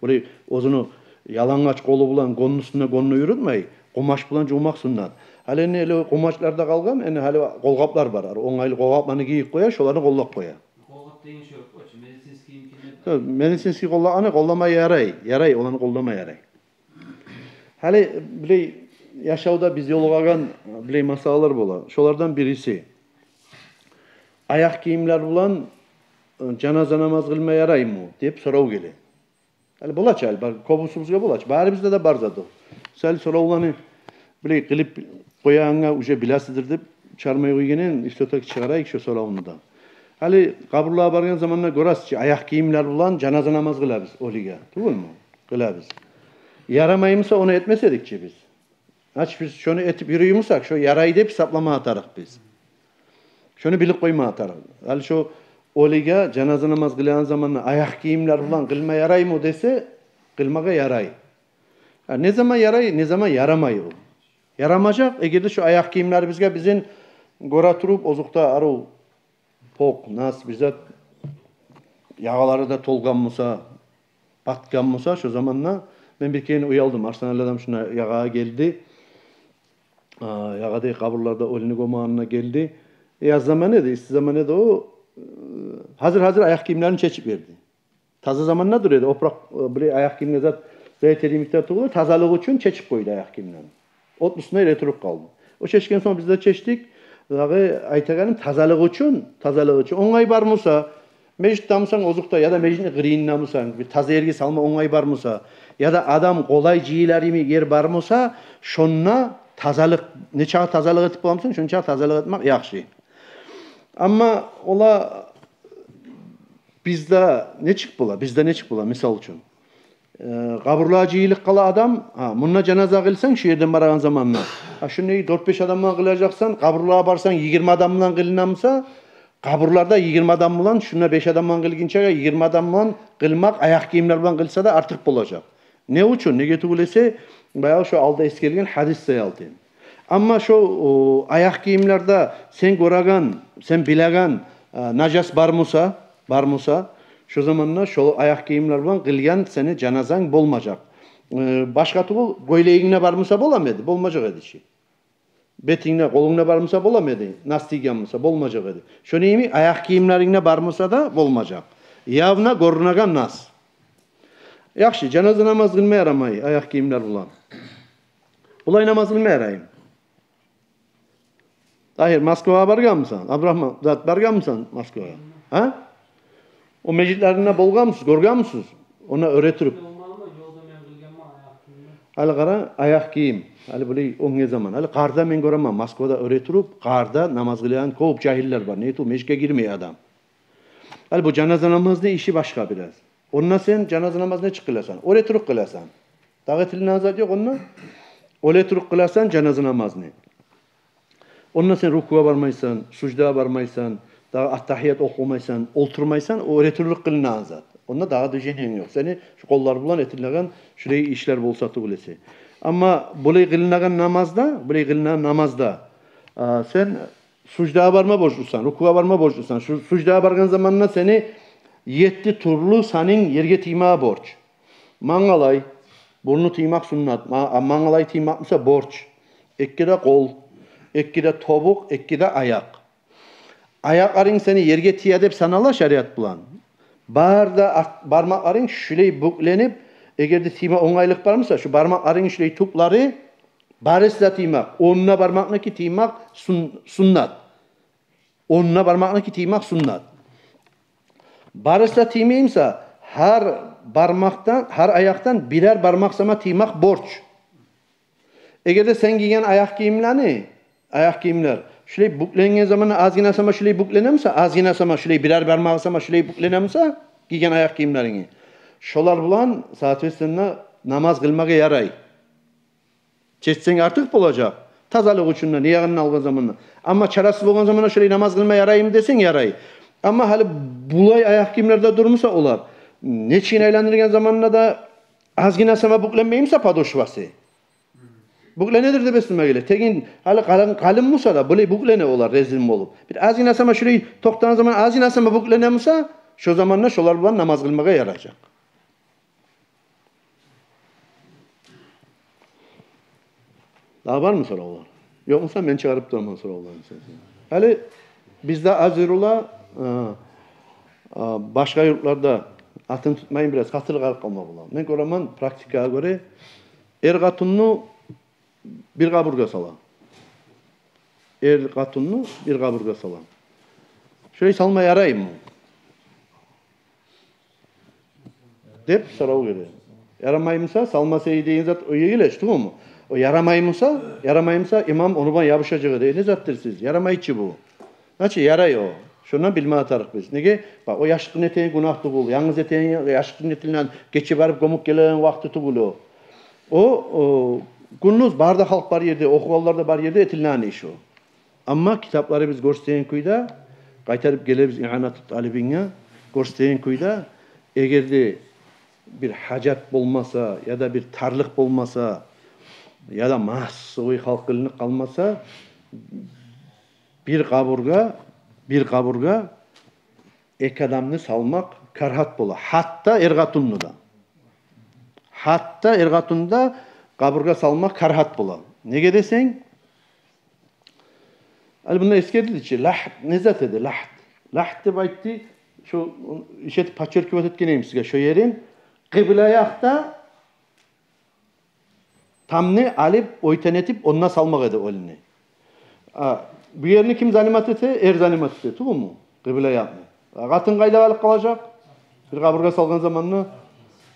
Олай оьзюню ялангач къолу булан гённю уьстюнде гённю юрютмей, къумач булан жувмакъ суннат. Гьали энни олай къумачлар да къалгъан, энни гьали къолгъаплар бар. Онгайлы къолгъапланы гийип къоя, шоланы къоллап къоя. Къолгъап деген шо, о чу, медицинский йимик. Гьа, медицинский къолгъапланы къоллама ярай, ярай, оланы къоллама ярай. Гьали билей яшавда биз ёлугъагъан билей масъалалар бола. Шолардан бириси, аякъ гийимлер булан, э, жаназа намаз къылма яраймы деп сорав геле. Гьали бола чы, гьали бар, кёбюсюбюзге бола чы. Барыбызда да бар зат о. Сал соравланы билей къылып къоягъангъа уже билесиздир деп чыгъармай къойгъан эдим, всё-таки чыгъарайыкъ шо соравну да. Гьали къабурлагъа баргъан заманда гёресиз чи, аякъ гийимлер булан жаназа намаз къылабыз оьлюге. Тюгюлмю? Къылабыз. Ярамаймыса, ону этмес эдик чи биз. Гьач, биз шону этип юрюймюсек, шо ярай деп гьисаплама тарыкъ биз. Шону билип къойма тарыкъ. Гьали шо оьлюге жаназа намаз къылагъан заманда аякъ гийимлер булан къылма яраймы десе, къылмагъа ярай. Гьа, не заман ярай, не заман ярамай о? Ярамажакъ, эгер де шо аякъ гийимлерибизге бизин гёре туруп, озокъда, арив пок, нас, бир зат, ягъалары да толгъан буса, батгъан буса, шо заманда мен бир керен уялдым. Арслан адам шунда ягъагъа гелди. А, ягъа дей къабурларда оьлюню гёмегенине гелди. Яз заман эди, исси заман эди о. Э, гьазир-гьазир аякъ гийимлерин чечип берди. Таза заманда дюр эди, опуракъ, э, бир аякъ гийимге зат, зат этер йимик де тюгюл, тазалыкъ учун чечип къойду аякъ гийимлерин. Отну уьстюнде эретуруп къалды. О чечген сонг биз де чечдик. Дагъы айтагъаным, тазалыкъ учун, тазалыкъ учун. Онгай бар буса, межитде бусанг, озокъда, яда межитни къырыйында бусанг, бир таза ерге салма онгай бар буса, яда адам къолай жыйылар йимик ер бар буса, шонда тазалыкъ, нечакъы тазалыкъ этип бола бусанг, шончакъы тазалыкъ этмек яхшы. Амма ола бизде нечик бола? Бизде нечик бола, мисал учун? Э, къабурлагъа жыйылып къала адам, гьа, мунда жаназа къылсанг, шу ерден барагъан заманда, гьа, шунда дёрт-беш адам булан къылажакъсан, къабурлагъа барсанг, йигирма адам булан къылына буса, къабурларда йигирма адам булан, шунда беш адам булан къылгъынчагъа, йигирма адам булан къылмакъ, аякъ гийимлер булан къылса да артыкъ болажакъ. Не учун? Неге тюгюл эсе, баягъы шо алда эсгерилген гьадис саялы. Амма шо, о, аякъ гийимлерде сен гёреген, сен билеген, э, нажас бар буса, бар буса, шо заманда шо аякъ гийимлер булан къылгъан сени жаназанг болмажакъ. Э, башгъа тюгюл, гёйлегинг де бар буса боламы эди? Болмажакъ эди чи. Бетинг де, къолунг да бар буса боламы эди? Нас тийген буса, болмажакъ эди. Шону йимик аякъ гийимлеринг де бар буса да болмажакъ. Явно гёрюнеген нас. Яхшы, жаназа намаз къылма ярамай аякъ гийимлер булан. Булай намаз къылма яраймы? Тагьир, Москвагъа баргъанмысан? Абдурагьман, зат, баргъанмысан Москвагъа? Гьа? О межитлеринде болгъанмысыз, гёргенмисиз? Онда оьре туруп. Гьали къара, аякъ гийим. Гьали булай оьнге заман. Гьали къарда мен гёремен, Москвада оьре туруп, къарда намаз къылагъан кёп жагьиллер бар. Неге тюгюл, межитге гирмей адам. Гьали бу жаназа намазны иши башгъа бираз. Онда сен жаназа намазны нечик къыласан? Оьре туруп къыласан. Дагъы этилинеген зат ёкъ онда. Оьре туруп къыласан жаназа намазны. Онда сен рукугъа бармайсан, суждагъа бармайсан, дагъы аттагьият охумайсан, олтурмайсан, о оьре туруп къылынагъан зат. Онда дагъы движениенг ёкъ. Сени шу къоллар булан этилинеген шулай ишлер болса тюгюл эсе. Амма булай къылынагъан намазда, булай къылынагъан намазда, а, сен суждагъа барма борчлусан, рукугъа барма борчлусан. Шу суждагъа баргъан заманда сени етти тюрлю санынг ерге тиймеге борч. Мангалай, бурну тиймек суннат, ма-, а, мангалай тиймек буса борч. Эки де къол, эки де тобукъ, эки де аякъ. Аякъларынг сени ерге тие деп санала шариат булан. Бары да арт-, бармакъларынг шулай бюкленип, эгер де тийме онгайлыкъ бар буса, шу бармакъларынг шулай тюплери барысы да тиймек. Онда бармакъныки тиймек сун-, суннат. Онда бармакъныки тиймек суннат. Барысы да тиймей буса, гьар бармакъдан, гьар аякъдан бирер бармакъ сама тиймек борч. Эгер де сен гийген аякъ гийимлени, аякъ гийимлер шулай бюкленген заманда азгъына сама шулай бюклене буса, азгъына сама шулай, бирер бармагъы сама шулай бюклене буса, гийген аякъ гийимлеринги, шолар булан, соответственно, намаз къылмагъа ярай. Чечсенг артыкъ болажакъ. Тазалыкъ учун да, не ягъын алгъан заманда. Амма чарасыз болгъан заманда шолай намаз къылма яраймы десенг, ярай. Амма гьали булай аякъ гийимлерде дурмуса олар, нечик айландыргъан заманда да азгъына сама бюкленмей буса подошвасы. Бюкленедир деп эсиме геле. Тегин гьали къалын, къалын буса да, булай бюклене олар резин болуп. Бир азгъына сама шулай токътагъан заман азгъына сама бюклене буса, шо заманда шолар булан намаз къылмагъа ярайжакъ. Дагъы бармы соравлар? Ёкъ буса, мен чыгъарып тураман соравланы сизге. Гьали бизде азыр ола, а, а, башгъа юртларда, атын тутмайым, бираз хатирлик алып къалма бола. Мен гёремен, практикагъа гёре, эр-къатынны бир къабургъа сала. Эр-къатынны бир къабургъа сала. Шолай салма яраймы деп сорав геле. Ярамай буса, салмаса эди деген зат ой геле чи, тюгюлмю? О ярамай буса, ярамай буса, имам ону булан ябушажакъ эди. Э, не затдыр сиз? Ярамай чы бу. Значит, ярай о. Шондан билме тарыкъ биз. Неге? Бакъ, о яшыртгъын этеген гюнагь тюгюл. Янгыз этеген, яшыртгъын этилинеген, гече барып гёмюп гелеген вакъти тюгюл о. О, о, гюндюз бары да халкъ бар ерде, охугъанлар да бар ерде этилинеген иш о. Амма китапларыбыз гёрсетеген кюйде, къайтарып гелебиз Ианату Талибинге, гёрсетеген кюйде, эгер де бир гьажат болмаса, яда бир тарлыкъ болмаса, яда массовый халкъ къылынып къалмаса, бир къабургъа, бир къабургъа эки адамны салмакъ карагьат бола. Гьатта эр-къатынны да. Гьатта эр-къатынны да къабургъа салмакъ карагьат бола. Неге десенг, гьали мунда эсгерилди чи, лагьд не зат эди, лагьд. Лагьд деп айтды, шо, ишетип подчёркивать этген эдим сизге шо ерин. Къыбла якъда тамны алып, оьйтен этип, онда салмакъ эди оьлюню. А бу ерни ким занимать эте? Эр занимать эте, тюгюлмю? Къыбла якъны. А къатын къайда къалып къалажакъ? Бир къабургъа салгъан заманда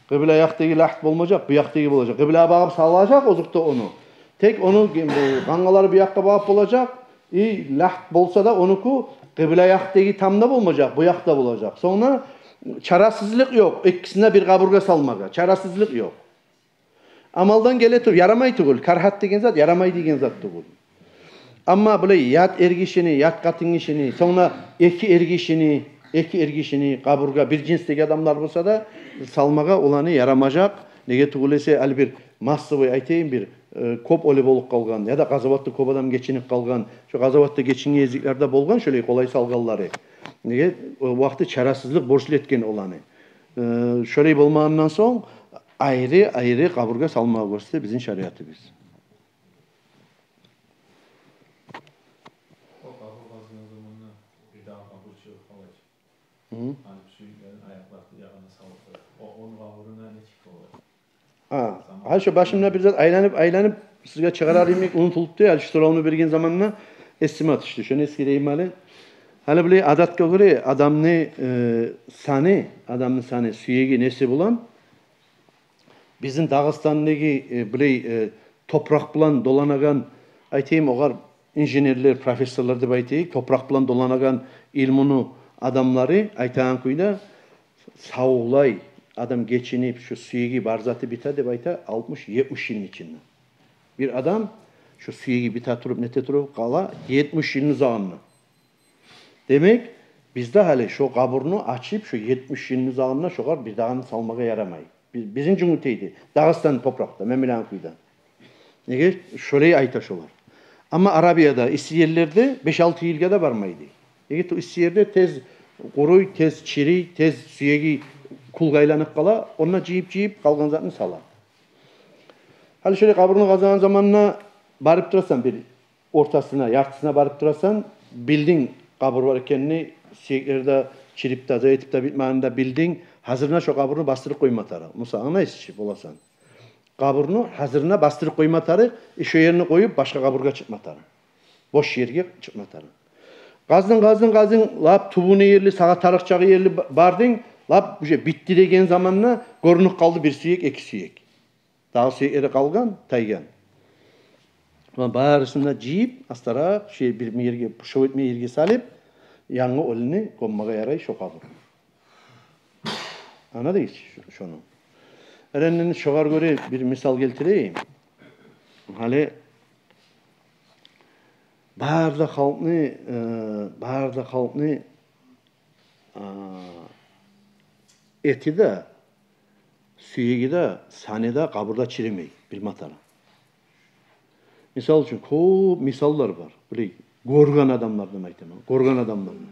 къыбла якъдагъы лагьд болмажакъ, бу якъдагъы болажакъ. Къыблагъа багъып салажакъ озокъда ону. Тек ону, бу, мангалары бу якъгъа багъып болажакъ. И лагьд болса да онуку къыбла якъдагъы тамда болмажакъ, бу якъда болажакъ. Сонг да чарасызлыкъ ёкъ экисин де бир къабургъа салмагъа. Чарасызлыкъ ёкъ. Амалдан геле туруп, ярамай тюгюл, карагьат деген зат, ярамай деген зат тюгюл. Амма булай ят эргишини, ят къатынгишини, сонг да эки эргишини, эки эргишини къабургъа бир жинсдеги адамлар болса да, салмагъа оланы ярамажакъ. Неге тюгюл эсе, гьали бир массовый айтайым, бир, э, кёп оьлю болуп къалгъан, яда къазаватда кёп адам гечинип къалгъан, шо къазаватда гечинген гезиклерде болгъан шолай къолай салгъанлары. Неге? О вакъти чарасызлыкъ борчлу этген оланы. Э, шолай болмагъандан сонг, айры-айры къабургъа салмагъа гёрсете бизин шариатыбыз. О къабур къазгъан заманда бир дагъы къабур чыгъып къалачы. Гьы. Гьали сюйюклерин аякълар ягъына салып къоя. О, ону къабуруна нечик бола? Гьа, гьа, шо башымда бир зат айланып, айланып, сизге чыгъарар йимик унутулупду, гьали шу соравну берген заманда эсиме тюшдю. Шону эсгерейим гьали. Гьали булай адатгъа гёре адамны, э, саны, адамны саны, сюеги, неси булан бизин Дагъыстандагъы, э, булай, э, топуракъ булан доланагъан, айтайым, огъар инженерлер, профессорлар деп айтайыкъ, топуракъ булан доланагъан илмуну адамлары айтагъан кюйде, савлай адам гечинип, шу сюеги бар заты бите деп айта, алтмыш-етмиш йылны ичинде. Бир адам шу сюеги бите туруп, нете туруп къала етмиш йылны узагъында. Демек, бизде гьали шо къабурну ачып, шо етмиш йылны узагъында шогъар бир дагъыны салмагъа ярамай. Биз, бизин Жюнгютейде, Дагъыстан топуракъда, мен билеген кюйде. Неге? Шолай айта шолар. Амма Арабияда, исси ерлерде беш-алты йылгъа да бармайды. Неге? Ту исси ерде тез къуруй, тез чирий, тез сюеги кюлге айланып къала, онда жыйып-жыйып къалгъан затны сала. Гьали шолай къабурну къазагъан заманда барып турасан бир ортасына, яртысына барып турасан, билдинг къабур бар экенни, сюеклер де чирип, таза этип де битмегенни де билдинг, гьазирге шо къабурну басдырып къойма тарыкъ. Муса, англайсызчы, боласан. Къабурну гьазирге басдырып къойма тарыкъ, э, шо ерни къоюп, башгъа къабургъа чыкъма тарыкъ. Бош ерге чыкъма тарыкъ. Къаздынг, къаздынг, къаздынг, лап тюбюне ерли, сагъа тарыкъ чакъы ерли ба-, бардынг, лап уже битди деген заманда гёрюнюп къалды бир сюек, эки сюек. Дагъы сюеклери къалгъан, тайгъан. Ва барысын да жыйып, астаракъ, шо бир ерге, пуршав этме ерге салып, янгы оьлюню гёммеге ярай шо къабур. Англадыгъыз шу-, шону. Эреннен шогъар гёре бир мисал гелтирейим. Гьали бары да халкъны, э, бары да халкъны, а, эти де, сюеги де, саны да къабурда чиремей, билме тарыкъ. Мисал учун, кёп мисаллар бар. Булай гёрген адамлардан айтаман, гёрген адамлардан.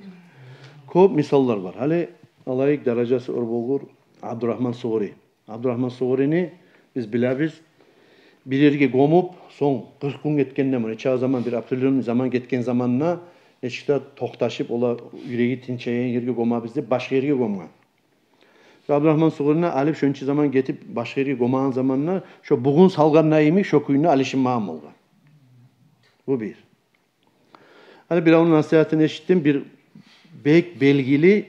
Кёп мисаллар бар. Гьали алайыкъ, даражасы оьр болгъур Абдурагьман Сугъури. Абдурагьман Сугъурини биз билебиз. Бир ерге гёмюп, сонг къыркъ гюн гетгенде, муна нече заман, бир определённый заман гетген заманда, нечик де токъташып, олар юреги тынчайгъан ерге гёмебиз деп, башгъа ерге гёмген. Абдурагьман Сугъурини алып, шонча заман гетип, башгъа ерге гёмеген заманда, шо бугюн салгъанда йимик, шо кюйде алышынмагъан болгъан. Бу бир. Гьали биревню насигьатын эшитдим, бир бек белгили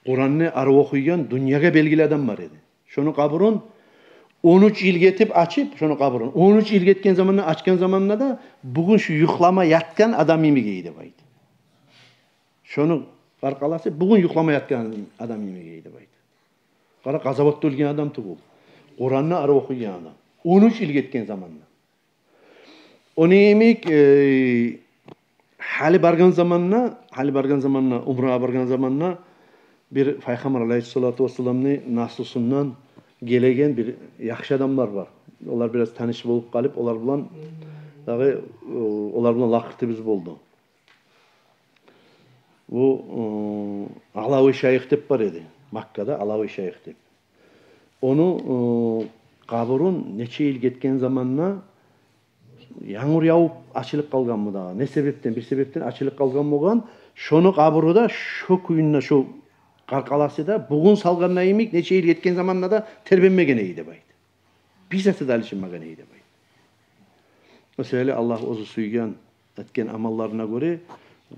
Къуранны арив охуйгъан, дюньягъа белгили адам бар эди. Шону къабурун он уьч йыл гетип ачып, шону къабурун он уьч йыл гетген заманда, ачгъан заманда да, бугюн шу юхлама ятгъан адам йимик эди деп айта. Шону къаркъарасы бугюн юхлама ятгъан адам йимик эди деп айта. Къара, къазаватда оьлген адам тюгюл. Къуранны арив охуйгъан адам. Он уьч йыл гетген заманда. Ону йимик, э, гьали баргъан заманда, гьали баргъан заманда, умрагъа баргъан заманда, бир Пайхаммар алайгьиссалату вассаламны наслусундан гелеген бир яхшы адамлар бар. Олар бираз таныш болуп къалып, олар булан дагъы, э, олар булан лакъыртыбыз болду. Бу, э, Алави шайых деп бар эди. Маккада Алави шайых деп. Ону, э, къабурун нече йыл гетген заманда янгур явуп ачылып къалгъанмы дагъы, не себепден, бир себепден ачылып къалгъан болгъан. Шону къабуру да шо кюйде, шо къаркъарасы да бугюн салгъанда йимик, нече йыл гетген заманда да тербенмеген эди деп айта. Бир заты да алышынмагъан эди деп айта. О себепли Аллагь оьзю сюйген, этген амалларына гёре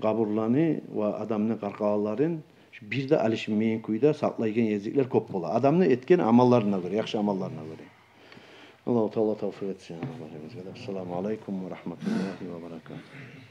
къабурланы ва адамны къаркъараларын бир де алышынмайгъан кюйде сакълайгъан гезиклер кёп бола. Адамны этген амалларына гёре, яхшы амалларына гёре. Аллагьу Таала тавфикъ этсин. Ассаламу алайкум ва рагьматуллагьи ва баракатугь.